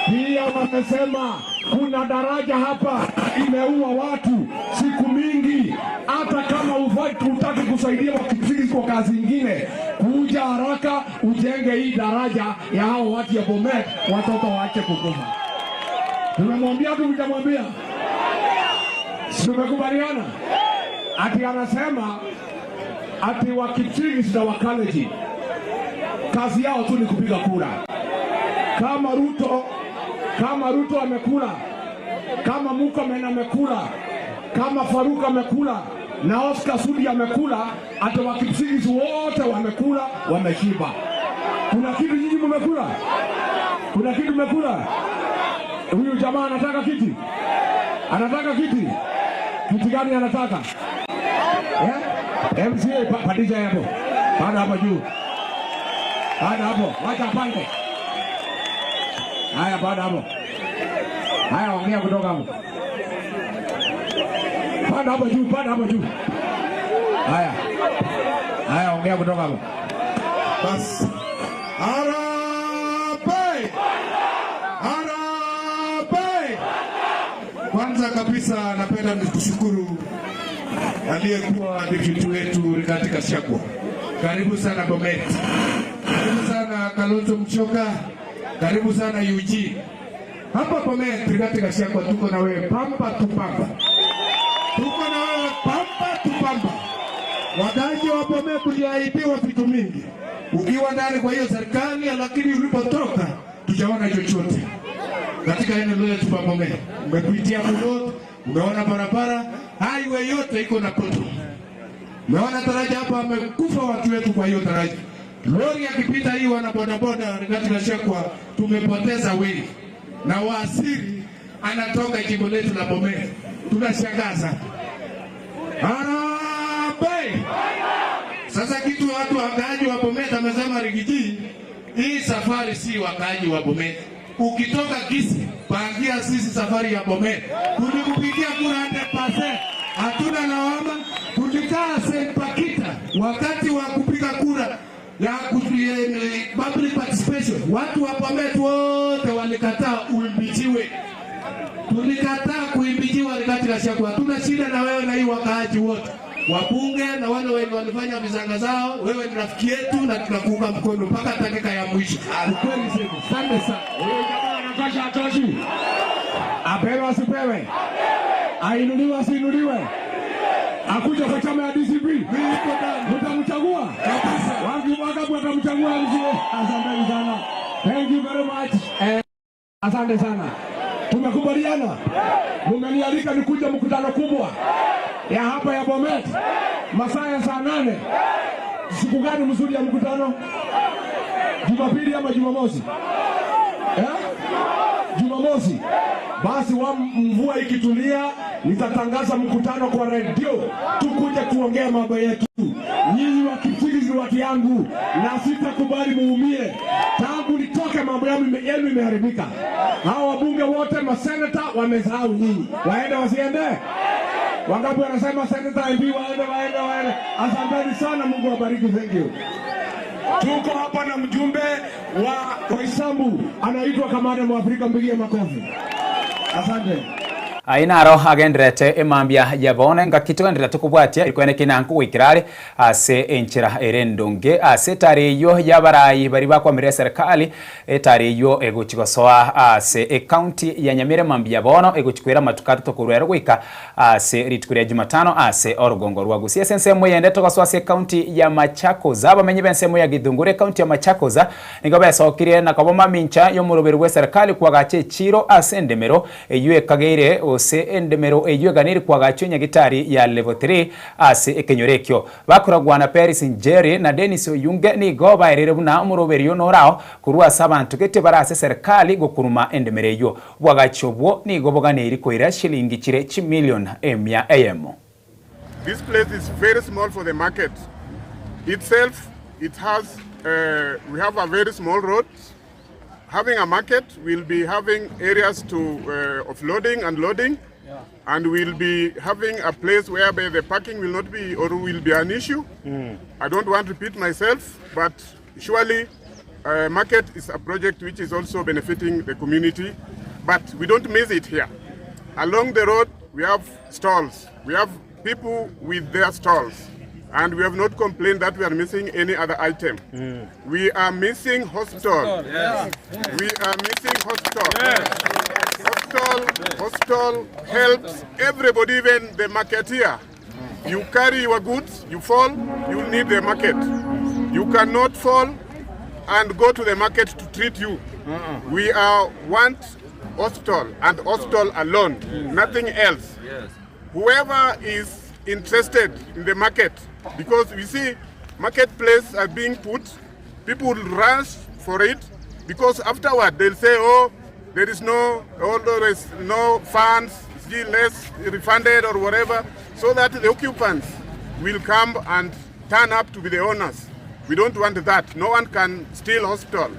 Pia wamesema kuna daraja hapa imeua watu siku mingi. Hata kama hutaki kusaidia Wakipsigis kwa kazi ingine, kuja haraka ujenge hii daraja ya hao watu ya Bomet, watoto waache kukufa. Tumemwambia tumjamwambia? Tumekubaliana ati anasema ati Wakipsigis na Wakalenjin kazi yao tu ni kupiga kura. Kama Ruto, kama Ruto amekula, kama Murkomen amekula, kama Faruk amekula na Oscar Sudi amekula, hata Wakipsigis wote wamekula, wameshiba. Kuna kitu nyinyi mmekula? Kuna kitu mmekula? Huyu jamaa anataka kiti, anataka kiti. Kiti gani anataka? Eh? MCA pa, pandisha hapo, panda hapo juu, panda hapo, wacha apande. Haya, panda hapo. Haya, ongea kutoka hapo. Panda hapo juu, panda hapo juu. Haya, haya, ongea kutoka hapo. Basi. Harambee! Harambee! Kwanza kabisa napenda nikushukuru aliyekuwa deputy wetu Rigathi Gachagua. Karibu sana Bomet. Karibu sana Kalonzo Musyoka. Karibu sana Eugene. Hapa Bomet, Rigathi Gachagua, tuko na wewe pampa tu pampa. Tuko na wewe pampa tu pampa. Wakazi wa Bomet tuliahidiwa vitu mingi ukiwa ndani kwa hiyo serikali, lakini ulipotoka tujaona chochote katika eneo letu la Bomet. Umepitia Mulot, umeona barabara highway yote iko na koto, umeona daraja hapa, amekufa watu wetu kwa hiyo daraja. Lori akipita hii wana bodaboda Rigathi Gachagua, tumepoteza wengi, na waziri anatoka jimbo letu la Bomet, tunashangaza. Harambee! Sasa kitu watu wakaaji wa Bomet amesema Riggy G, hii safari si wakaaji wa Bomet. Ukitoka Kisii, pangia sisi safari ya Bomet. Tulikupigia kura 100%. Hatuna lawama. Tulikaa St. Pakita wakati wa kupiga kura ya public participation. Watu wa Bomet wote walikataa uimbichiwe. Tulikataa kuimbichiwa Rigathi Gachagua. Hatuna shida na wewe na hii wakaaji wote wabunge na wale wenye walifanya vizanga zao, wewe ni rafiki yetu na tunakuunga mkono mpaka dakika ya mwisho. Ukweli sema, asante sana. Huyu jamaa anatosha, atoshi? Apewe asipewe? Ainuliwe asiinuliwe? Akuja kwa chama ya DCP. Mtamchagua? Wangapi wangapi watamchagua MCA? Asanteni sana. Thank you very much. Eh, asante sana. Tumekubaliana. Mumenialika nikuja mkutano kubwa ya hapa ya Bomet masaa ya saa nane. Siku gani mzuri ya mkutano? Jumapili ama Jumamosi? Eh? Jumamosi. Basi wa mvua ikitulia, nitatangaza mkutano kwa redio, tukuje kuongea mambo yetu. Nyinyi wa Kipsigis ni watu yangu, na sitakubali muumie. Tangu nitoke mambo yangu yenu imeharibika. Hawa wabunge wote maseneta wamesahau nyinyi, waende wasiende? Wangapi wanasema seneta MP waende, waende, waende? Asanteni sana, Mungu awabariki. Thank you. Tuko hapa na mjumbe wa Koisambu anaitwa Kamanda Mwafrika, mpigie makofi. Asante. Aye naro agenderete emambia ya bono engaki togenderete kobwatia rikwene kina nkogoikera are ase enchera ere endonge ase etari eyio y'abarai baria bakwamiria eserikali etari eyio egochi gosoa ase ecounty ya Nyamira emambia ya bono egochi koira amatuko atato korwa ero goika ase rituko ria Jumatano ase orogongo rwa Gusii ase ensemo eyende togosoa ase ecounty ya Machakos abamenyi b'ensemo ya Githunguri ecounty ya Machakos nigo besokirie na koba mamincha y'omoroberi bw'eserikali kwagacha echiro ase endemero Eyio ekageire gose endemero eyio eganeire koagachwa enyagitari ya level 3 ase ekenyoro ekio. Bakoragwa na Peris Njeri na Dennis Oyunge nigo baereire buna omoroberio norao korwa ase abanto gete bare ase eserikali gokuruma endemero eyio. Obwagachi obwo nigo boganeiri koira shilingi chire chimilion emia eyemo. This place is very small for the market itself it has uh, we have a very small road having a market we'll be having areas to uh, offloading and loading yeah. and we'll be having a place whereby the parking will not be or will be an issue mm. i don't want to repeat myself but surely uh, market is a project which is also benefiting the community but we don't miss it here along the road we have stalls we have people with their stalls and we have not complained that we are missing any other item. Mm. We are missing hospital. hospital. Yes. We are missing hospital. Yes. Hospital, hospital helps everybody, even the marketeer. You carry your goods, you fall, you need the market. You cannot fall and go to the market to treat you. Mm -mm. We are want hospital and hospital alone, nothing else. Yes. Whoever is interested in the market, because we see marketplace are being put, people rush for it, because afterward they'll say, oh, there is no, although there is no funds, still less refunded or whatever, so that the occupants will come and turn up to be the owners. We don't want that. No one can steal hospital.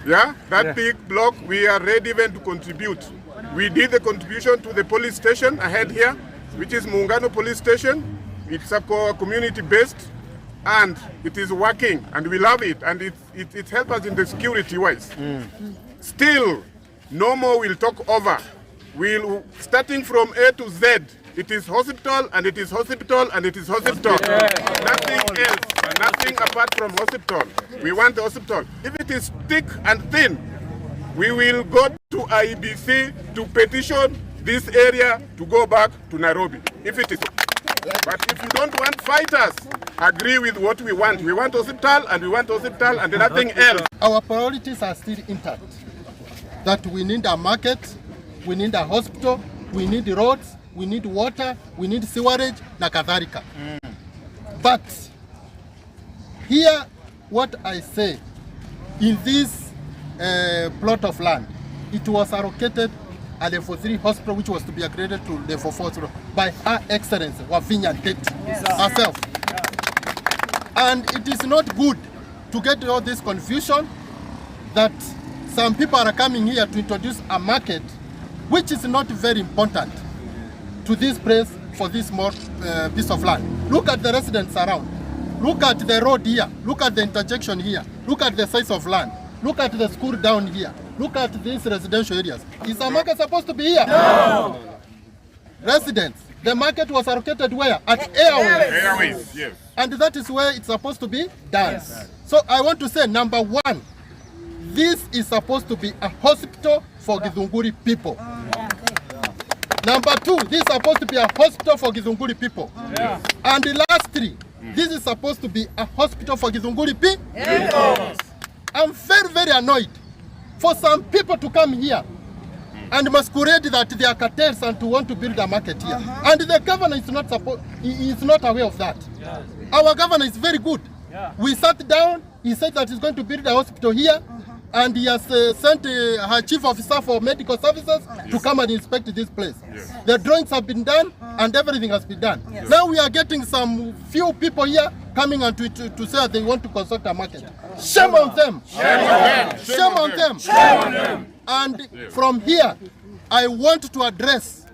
Yeah, that yeah. big block, we are ready even to contribute. We did the contribution to the police station ahead here, which is Muungano Police Station. It's a community-based and it is working and we love it and it, it, it helps us in the security wise. Mm. Still, no more will talk over. We'll, starting from A to Z, it is hospital and it is hospital and it is hospital. Yeah. Nothing else, nothing apart from hospital. We want the hospital. If it is thick and thin, we will go to IBC to petition this area to go back to Nairobi. If it is. But if you don't want fighters, agree with what we want. We want hospital and we want hospital and nothing else. Our priorities are still intact. That we need a market, we need a hospital, we need roads, we need water, we need sewerage na kadhalika. Mm. But here what I say in this uh, plot of land, it was allocated a level 3 hospital which was to be upgraded to level 4 hospital by Her Excellency Wavinya Ndeti yes. herself. Yeah. And it is not good to get all this confusion that some people are coming here to introduce a market which is not very important to this place for this small uh, piece of land. Look at the residents around. Look at the road here. Look at the interjection here. Look at the size of land. Look at the school down here. Look at these residential areas. Is the market supposed to be here? No. Residents, the market was allocated where? At Airways. Airways, yes. And that is where it's supposed to be done. Yes. So I want to say, number one, this is supposed to be a hospital for Githunguri people. Number two, this is supposed to be a hospital for Githunguri people. Yes. And lastly, this is supposed to be a hospital for Githunguri people. Yes. I'm very, very annoyed for some people to come here and masquerade that they are cartels and to want to build a market here. And the governor is not suppo- he is not aware of that. Our governor is very good. We sat down, he said that he's going to build a hospital here, and he has sent her chief officer for medical services to come and inspect this place. The drawings have been done and everything has been done. Yes. Now we are getting some few people here coming and to, to, to say they want to construct a market. Shame on them. Shame on them. Shame on them. Shame on them. And from here, I want to address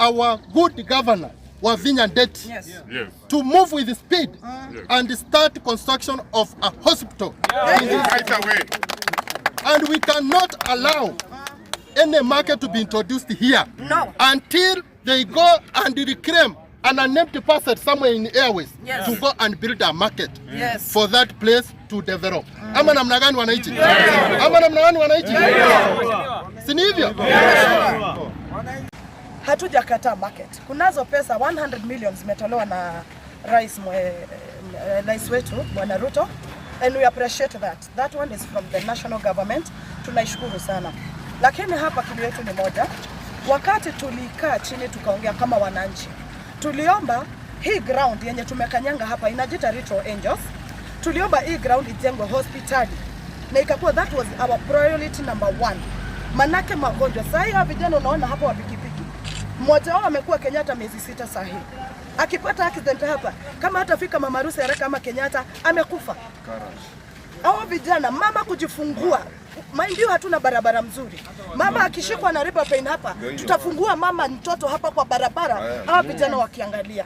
our good governor, Wavinya Ndeti, Yes. to move with speed Yes. and start construction of a hospital. In this Right away. And we cannot allow any market to be introduced here No. until they go and reclaim an unempty parcel somewhere in airways Yes. to go and build a market Yes. for that place to develop. Ama namna gani wananchi? Ama namna gani wananchi? Si ni hivyo? Hatujakataa market. Kunazo pesa 100 million zimetolewa na rais mwe, eh, rais wetu Bwana Ruto and we appreciate that. That one is from the national government. Tunaishukuru sana. Lakini hapa kilio yetu ni moja. Wakati tulikaa chini tukaongea kama wananchi, tuliomba hii ground yenye tumekanyanga hapa inajiita Little Angels. Tuliomba hii ground ijengwe hospitali na ikakuwa that was our priority number one. Manake magonjwa saa hii hawa vijana unaona hapa wa pikipiki, mmoja wao amekuwa Kenyatta miezi sita saa hii, akipata accident hapa, kama hatafika mama harusi haraka ama Kenyatta amekufa. Hao vijana mama kujifungua Mind you, hatuna barabara mzuri. Mama akishikwa na river pain hapa, tutafungua mama mtoto hapa kwa barabara, hawa vijana wakiangalia.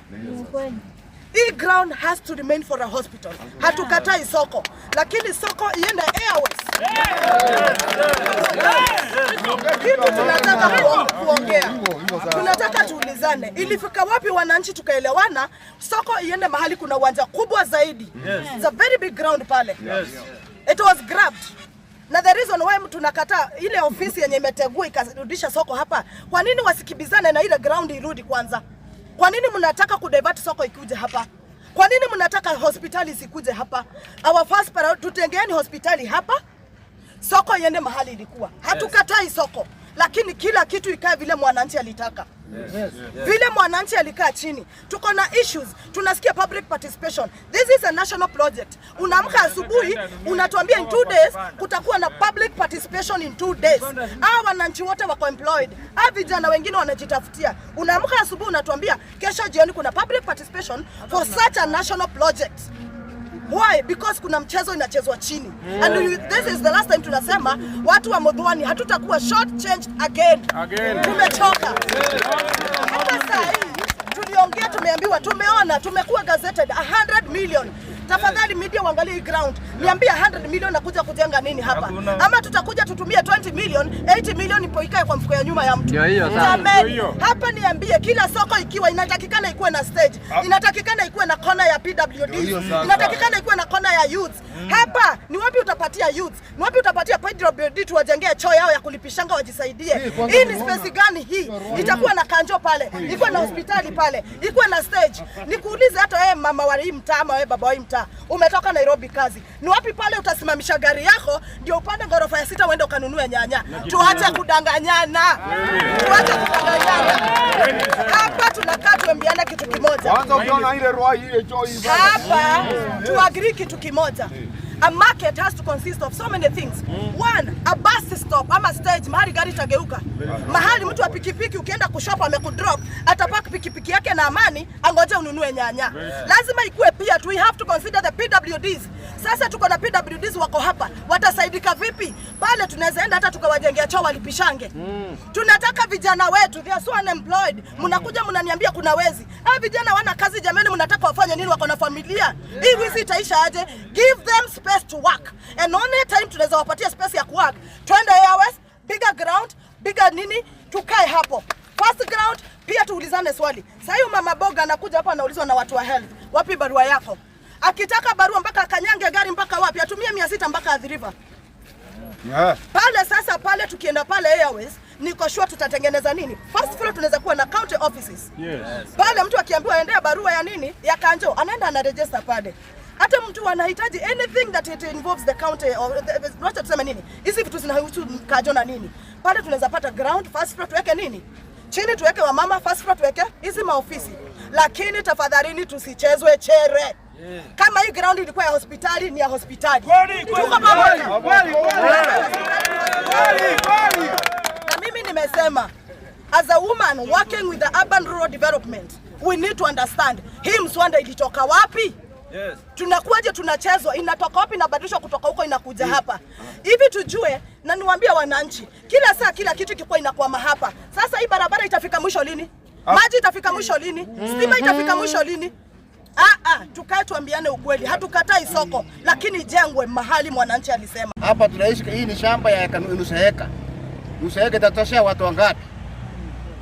Hii ground has to remain for a hospital. Hatukatai soko, lakini soko iende Airways. Kitu tunataka kuongea, tunataka tuulizane, ilifika wapi wananchi tukaelewana, soko iende mahali kuna uwanja kubwa zaidi. Yes. It's a very big ground pale. Yes. It was grabbed. Na the reason why tunakataa ile ofisi yenye imetegua ikarudisha soko hapa, kwa nini wasikibizane na ile ground irudi kwanza? Kwa nini mnataka kudivert soko ikuje hapa? Kwa nini mnataka hospitali isikuje hapa? Our first priority, tutengeeni hospitali hapa, soko iende mahali ilikuwa. Hatukatai soko, lakini kila kitu ikae vile mwananchi alitaka. Vile mwananchi alikaa chini, tuko na issues, tunasikia public participation. This is a national project. Unaamka asubuhi unatuambia in 2 days kutakuwa na public participation in 2 days. Hawa wananchi wote wako employed, hawa vijana wengine wanajitafutia. Unaamka asubuhi unatuambia kesho jioni kuna public participation for such a national project. Why? Because kuna mchezo inachezwa chini. And this is the last time tunasema watu wa Muthwani hatutakuwa short changed again. Again. Tumechoka. Hata saa hii tuliongea, tumeambiwa, tumeona, tumekuwa gazetted 100 million. Tafadhali media uangalie hii ground. Niambie 100 million nakuja kujenga nini hapa? Ama tutakuja tutumie 20 million, 80 million ipo ikae kwa mfuko ya nyuma ya mtu. Ndio hiyo sasa. Jameni, Ndio hiyo. hapa niambie kila soko ikiwa inatakikana ikuwe na stage, inatakikana ikuwe na kona ya PWD, hiyo sasa. inatakikana ikuwe na kona ya youth. Hapa ni wapi utapatia youth? Ni wapi utapatia PWD tuwajengee choo yao ya kulipishanga wajisaidie? Hii kwanza Hii ni tumeona. space gani hii? Itakuwa na kanjo pale, ikuwe na hospitali pale, ikuwe na stage. Nikuulize hata wewe mama wa hii mtaa ama wewe baba wa hii mtaa, umetoka Nairobi kazi, ni wapi pale utasimamisha gari yako ndio upande ghorofa ya sita uende ukanunue nyanya? Tuache kudanganyana, tuache kudanganyana. Hapa tunakaa tuambiane kitu kimoja. Kwanza ukiona ile roa ile choo hii. Hapa tuagree kitu kimoja. A market has to consist of so many things. One, a bus stop ama stage mahali gari itageuka. Mahali mtu wa pikipiki ukienda kushop amekudrop, atapark pikipiki yake na amani angoje ununue nyanya. Lazima ikuwe pia we have to consider the PWDs. Sasa tuko na PWDs wako hapa, watasaidika vipi? Pale tunaweza enda hata tukawajengea choo walipishange. Tunataka vijana wetu, they are so unemployed. Mnakuja mnaniambia kuna wezi. Ah, vijana wana kazi jamani, mnataka wafanye nini? Wako na familia. Hii wizi itaisha aje? Give them space to work. And only time tunaweza wapatia space ya kuwork, twende Airways, bigger ground, bigger nini, tukae hapo. First ground pia tuulizane swali. Sasa hiyo mama boga anakuja hapa anaulizwa na watu wa health, wapi barua yako? Akitaka barua mpaka akanyange gari mpaka wapi? Atumie 600 mpaka Athi River. Pale sasa pale tukienda pale Airways Niko sure tutatengeneza nini? First floor tunaweza kuwa na county offices. Pale mtu akiambiwa endea barua ya nini ya kanjo, anaenda anaregister pale. Hata mtu anahitaji anything that it involves the county or the, wacha tuseme nini, hizi vitu zinahusu kanjo na nini, pale tunaweza pata ground first floor tuweke nini chini, tuweke wamama first floor, tuweke hizi maofisi, lakini tafadhalini tusichezwe chere. Kama hii ground ilikuwa ya hospitali, ni ya hospitali. Tuko pamoja. Na mimi nimesema as a woman working with the urban rural development we need to understand hii mswanda ilitoka wapi? Yes. Tunakuwaje tunachezwa, inatoka wapi, inabadilishwa kutoka huko inakuja hapa hivi, tujue na niwaambie wananchi, kila saa kila kitu kikuwa inakwama hapa. Sasa hii barabara itafika mwisho lini? Maji itafika mwisho lini? Stima itafika mwisho lini? Ah, ah, tukae tuambiane ukweli, hatukatai soko, lakini ijengwe mahali mwananchi alisema. Hapa tunaishi, hii ni shamba ya eka- nusu eka. Nusu eka itatosha watu wangapi?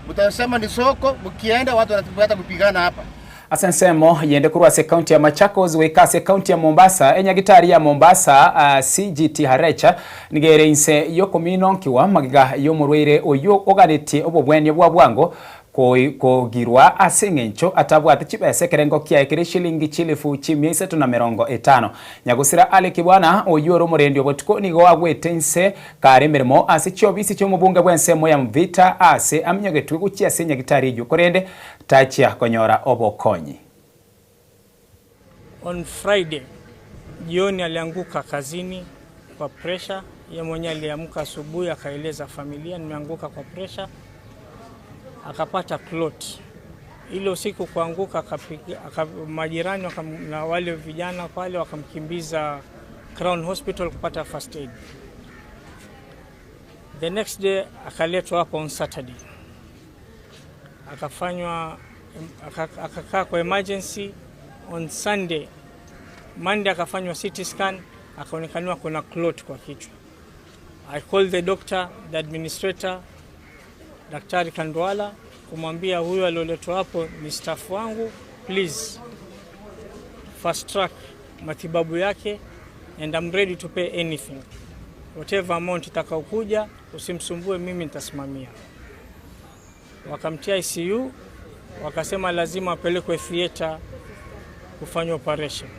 Mtasema ni soko, mkienda watu wanapata kupigana hapa. Ase ensemo yende korwa ase ekaunti ya Machakos goika ase ekaunti ya Mombasa, enyagitari ya Mombasa CGT Harecha nigo ere inse y'okominonkiwa magega y'omorwaire oyio oganetie obobwenia bwa bwango kogirwa ase eng'encho atabwate chibesa ekerengo kiaye kere shilingi chilifu chimia isato na merongo etano. Nyagosira Alick Bwana oyio ore omorendi obotuko nigo agwete inse kare emeremo ase chiobisi chi'omobunge bw'ensemo ya Mvita aase aminyogetwe gochia ase enyagitari eyio korende tachia konyora obokonyi. On Friday jioni alianguka kazini kwa pressure. Ye mwenyewe aliamka asubuhi akaeleza familia, nimeanguka kwa pressure, akapata clot. Ile usiku kuanguka, akapiga aka, majirani wakam, na wale vijana pale wakamkimbiza Crown Hospital kupata first aid. The next day akaletwa hapo on Saturday akafanywa akakaa kwa emergency on Sunday. Monday akafanywa CT scan akaonekaniwa kuna clot kwa kichwa. I called the doctor, the administrator, Daktari Kandwala kumwambia huyo alioletwa hapo ni staff wangu, please fast track matibabu yake and I'm ready to pay anything whatever amount itakaokuja, usimsumbue mimi, nitasimamia. Wakamtia ICU, wakasema lazima apelekwe theater kufanywa operation.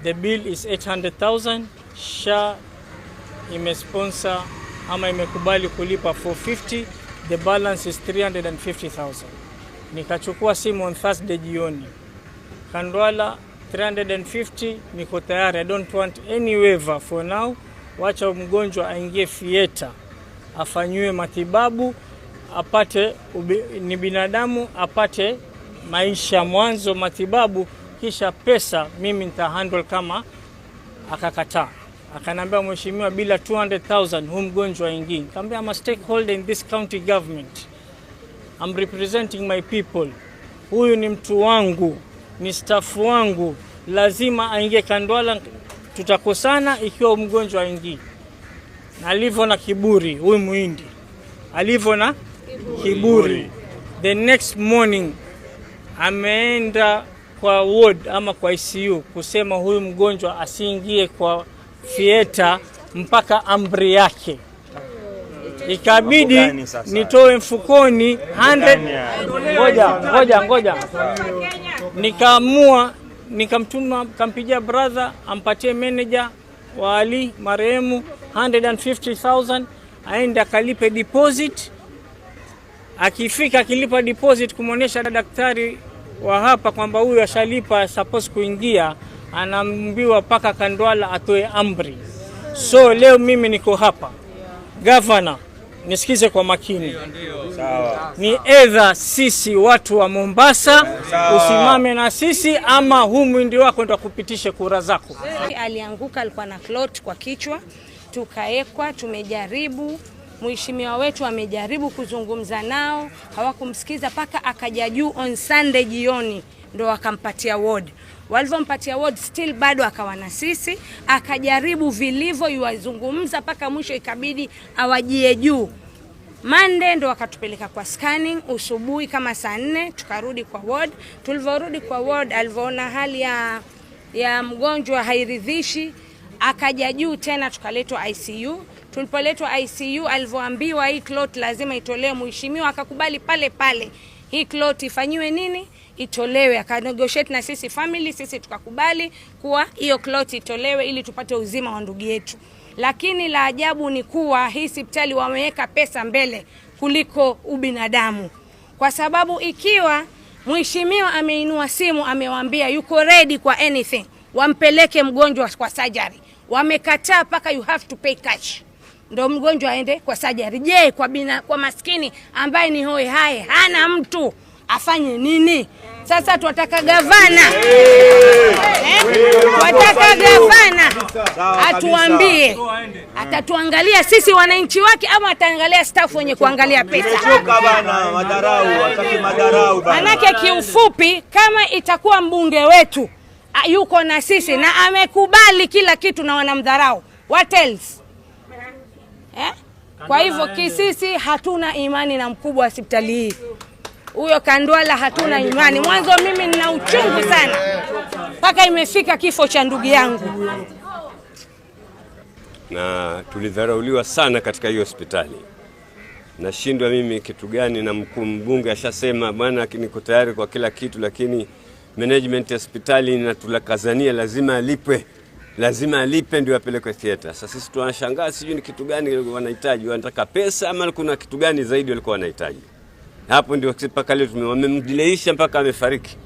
The bill is 800,000. SHA imesponsor ama imekubali kulipa 450, the balance is 350,000. Nikachukua simu on Thursday jioni, Kandwala 350, niko tayari, I don't want any waiver for now. Wacha mgonjwa aingie theater afanyiwe matibabu apate ubi, ni binadamu apate maisha mwanzo matibabu, kisha pesa mimi nita handle kama. Akakataa, akanambia mheshimiwa, bila 200,000 huu mgonjwa aingii. Nikamwambia I'm a stakeholder in this county government, I'm representing my people. Huyu ni mtu wangu, ni staff wangu, lazima aingie Kandwala. Tutakosana ikiwa mgonjwa aingii. Na alivyo na kiburi huyu muhindi alivyo na kiburi, the next morning ameenda kwa ward ama kwa ICU kusema huyu mgonjwa asiingie kwa theater mpaka amri yake. Ikabidi nitoe mfukoni 100. Ngoja ngoja ngoja, nikaamua nikamtuma, kampigia brother ampatie manager wa Ali marehemu 150,000 aende akalipe deposit. Akifika akilipa deposit, kumwonyesha daktari wa hapa kwamba huyu ashalipa suppose kuingia, anaambiwa mpaka Kandwala atoe amri. So leo mimi niko hapa, governor, nisikize kwa makini. Ni either sisi watu wa Mombasa usimame na sisi ama huu mwindi wako ndo akupitishe kura zako. Alianguka, alikuwa na clot kwa kichwa, tukaekwa, tumejaribu mheshimiwa wetu amejaribu kuzungumza nao, hawakumsikiza mpaka akaja juu on Sunday jioni ndo wakampatia ward. Walivyompatia ward still bado akawa na sisi, akajaribu vilivyo yuwazungumza mpaka mwisho ikabidi awajie juu. Monday ndo wakatupeleka kwa scanning usubuhi kama saa 4 tukarudi kwa ward. Tulivyorudi kwa ward, alivyoona hali ya mgonjwa hairidhishi, akaja juu tena tukaletwa ICU. Tulipoletwa ICU alivyoambiwa hii clot lazima itolewe, mheshimiwa akakubali pale pale hii clot ifanyiwe nini, itolewe. Akanegotiate na sisi family, sisi tukakubali kuwa hiyo clot itolewe ili tupate uzima wa ndugu yetu. Lakini la ajabu ni kuwa hii hospitali wameweka pesa mbele kuliko ubinadamu, kwa sababu ikiwa mheshimiwa ameinua simu amewaambia yuko ready kwa anything, wampeleke mgonjwa kwa surgery, wamekataa mpaka you have to pay cash ndo mgonjwa aende kwa surgery. Je, kwa bina, kwa maskini ambaye ni hoi hai hana mtu afanye nini? Sasa twataka gavana eh? Twataka gavana atuambie, atatuangalia sisi wananchi wake ama ataangalia staff wenye kuangalia pesa? Tumechoka bana, madharau, hataki madharau bana. Manake kiufupi, kama itakuwa mbunge wetu a, yuko na sisi na amekubali kila kitu na wanamdharau, what else eh? Kwa hivyo kisisi hatuna imani na mkubwa wa hospitali hii huyo Kandwala, hatuna imani. Mwanzo mimi nina uchungu sana mpaka imefika kifo cha ndugu yangu. na tulidharauliwa sana katika hiyo hospitali. Nashindwa mimi kitu gani, na mkuu mbunge ashasema bwana, niko tayari kwa kila kitu, lakini management ya hospitali inatulakazania, lazima alipwe, lazima alipe ndio apelekwe theater. Sasa sisi tunashangaa, sijui ni kitu gani wanahitaji, wanataka pesa ama kuna kitu gani zaidi walikuwa wanahitaji? Hapo ndio mpaka leo wamemdileisha mpaka amefariki.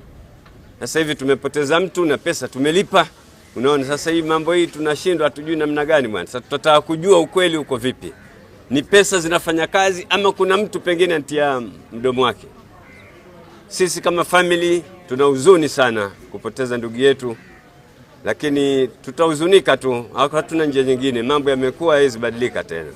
Sasa hivi tumepoteza mtu na pesa tumelipa. Unaona, sasa hii mambo hii tunashindwa, hatujui namna gani bwana. Sasa tutataka kujua ukweli uko vipi, ni pesa zinafanya kazi ama kuna mtu pengine anatia mdomo wake. Sisi kama family tuna huzuni sana kupoteza ndugu yetu, lakini tutahuzunika tu, hatuna njia nyingine. Mambo yamekuwa hayawezi badilika tena.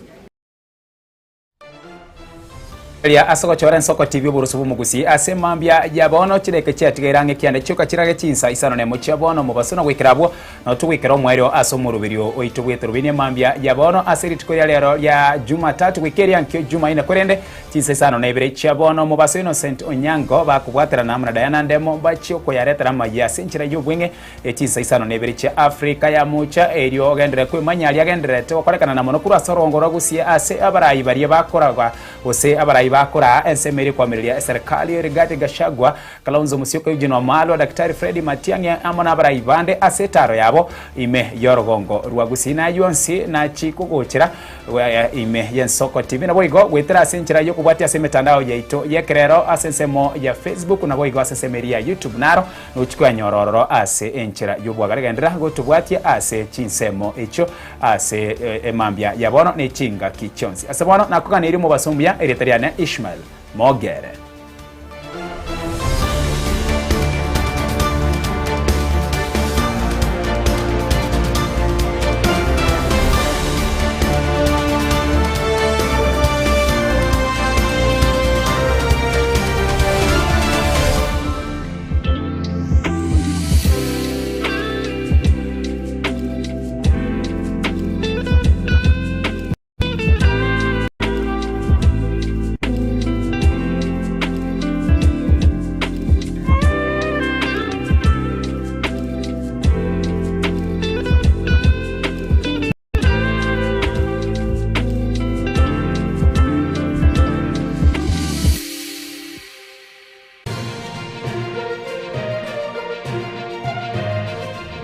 Ria ase gochora ensoko TV oborusu bw'omogusi ase mambia ya bono chidakika chiatigaire ang'e kianda chioka chirage chinsa isano nemo chia bono omobaso na goikera abwo nabo togoikera omoerio ase omoroberio oito bw'etorobini mambia ya bono ase rituko ria rero ria Jumatatu goika eria nkio Jumaine korende chinsa isano na ibere chia bono omobaso Innocent Onyango bakobwaterana amo na Diana Ndemo mbachie okoyaretera amayia ase enchera y'obweng'e Echinsa isano na ibere chia Afrika ya Mocha, erio ogenderere kwemanya aria agendererete gokorekana na mono korwa ase orongo rwa Gusii ase abarai baria bakoraga gose abarai bakoraa ensemo eria ekoamereria eserekari Rigathi Gachagua, Kalonzo Musyoka, Eugene Wamalwa, Daktari Fred Matiang'i amo nabarai bande ase etaro yabo ime y'orogongo rwa Gusii. Na ayio onsi nachi kogochera ime y'Ensoko TV naboigo goetera ase enchera y'okobwatia ase emetandao yaito y'ekerero ase ensemo ya Facebook naboigo ase ensemo eria ya YouTube naro Nochia koyanyora ororo ase enchera y'obwagare. Genderera gotobwatia ase chinsemo echio ase emambia ya bono ne chingaki chionsi. Ase bono nakoganeirie omobaso omuya, erieta riane Ishmael Mogere.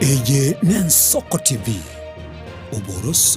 Eye n'Ensoko TV, oboroso.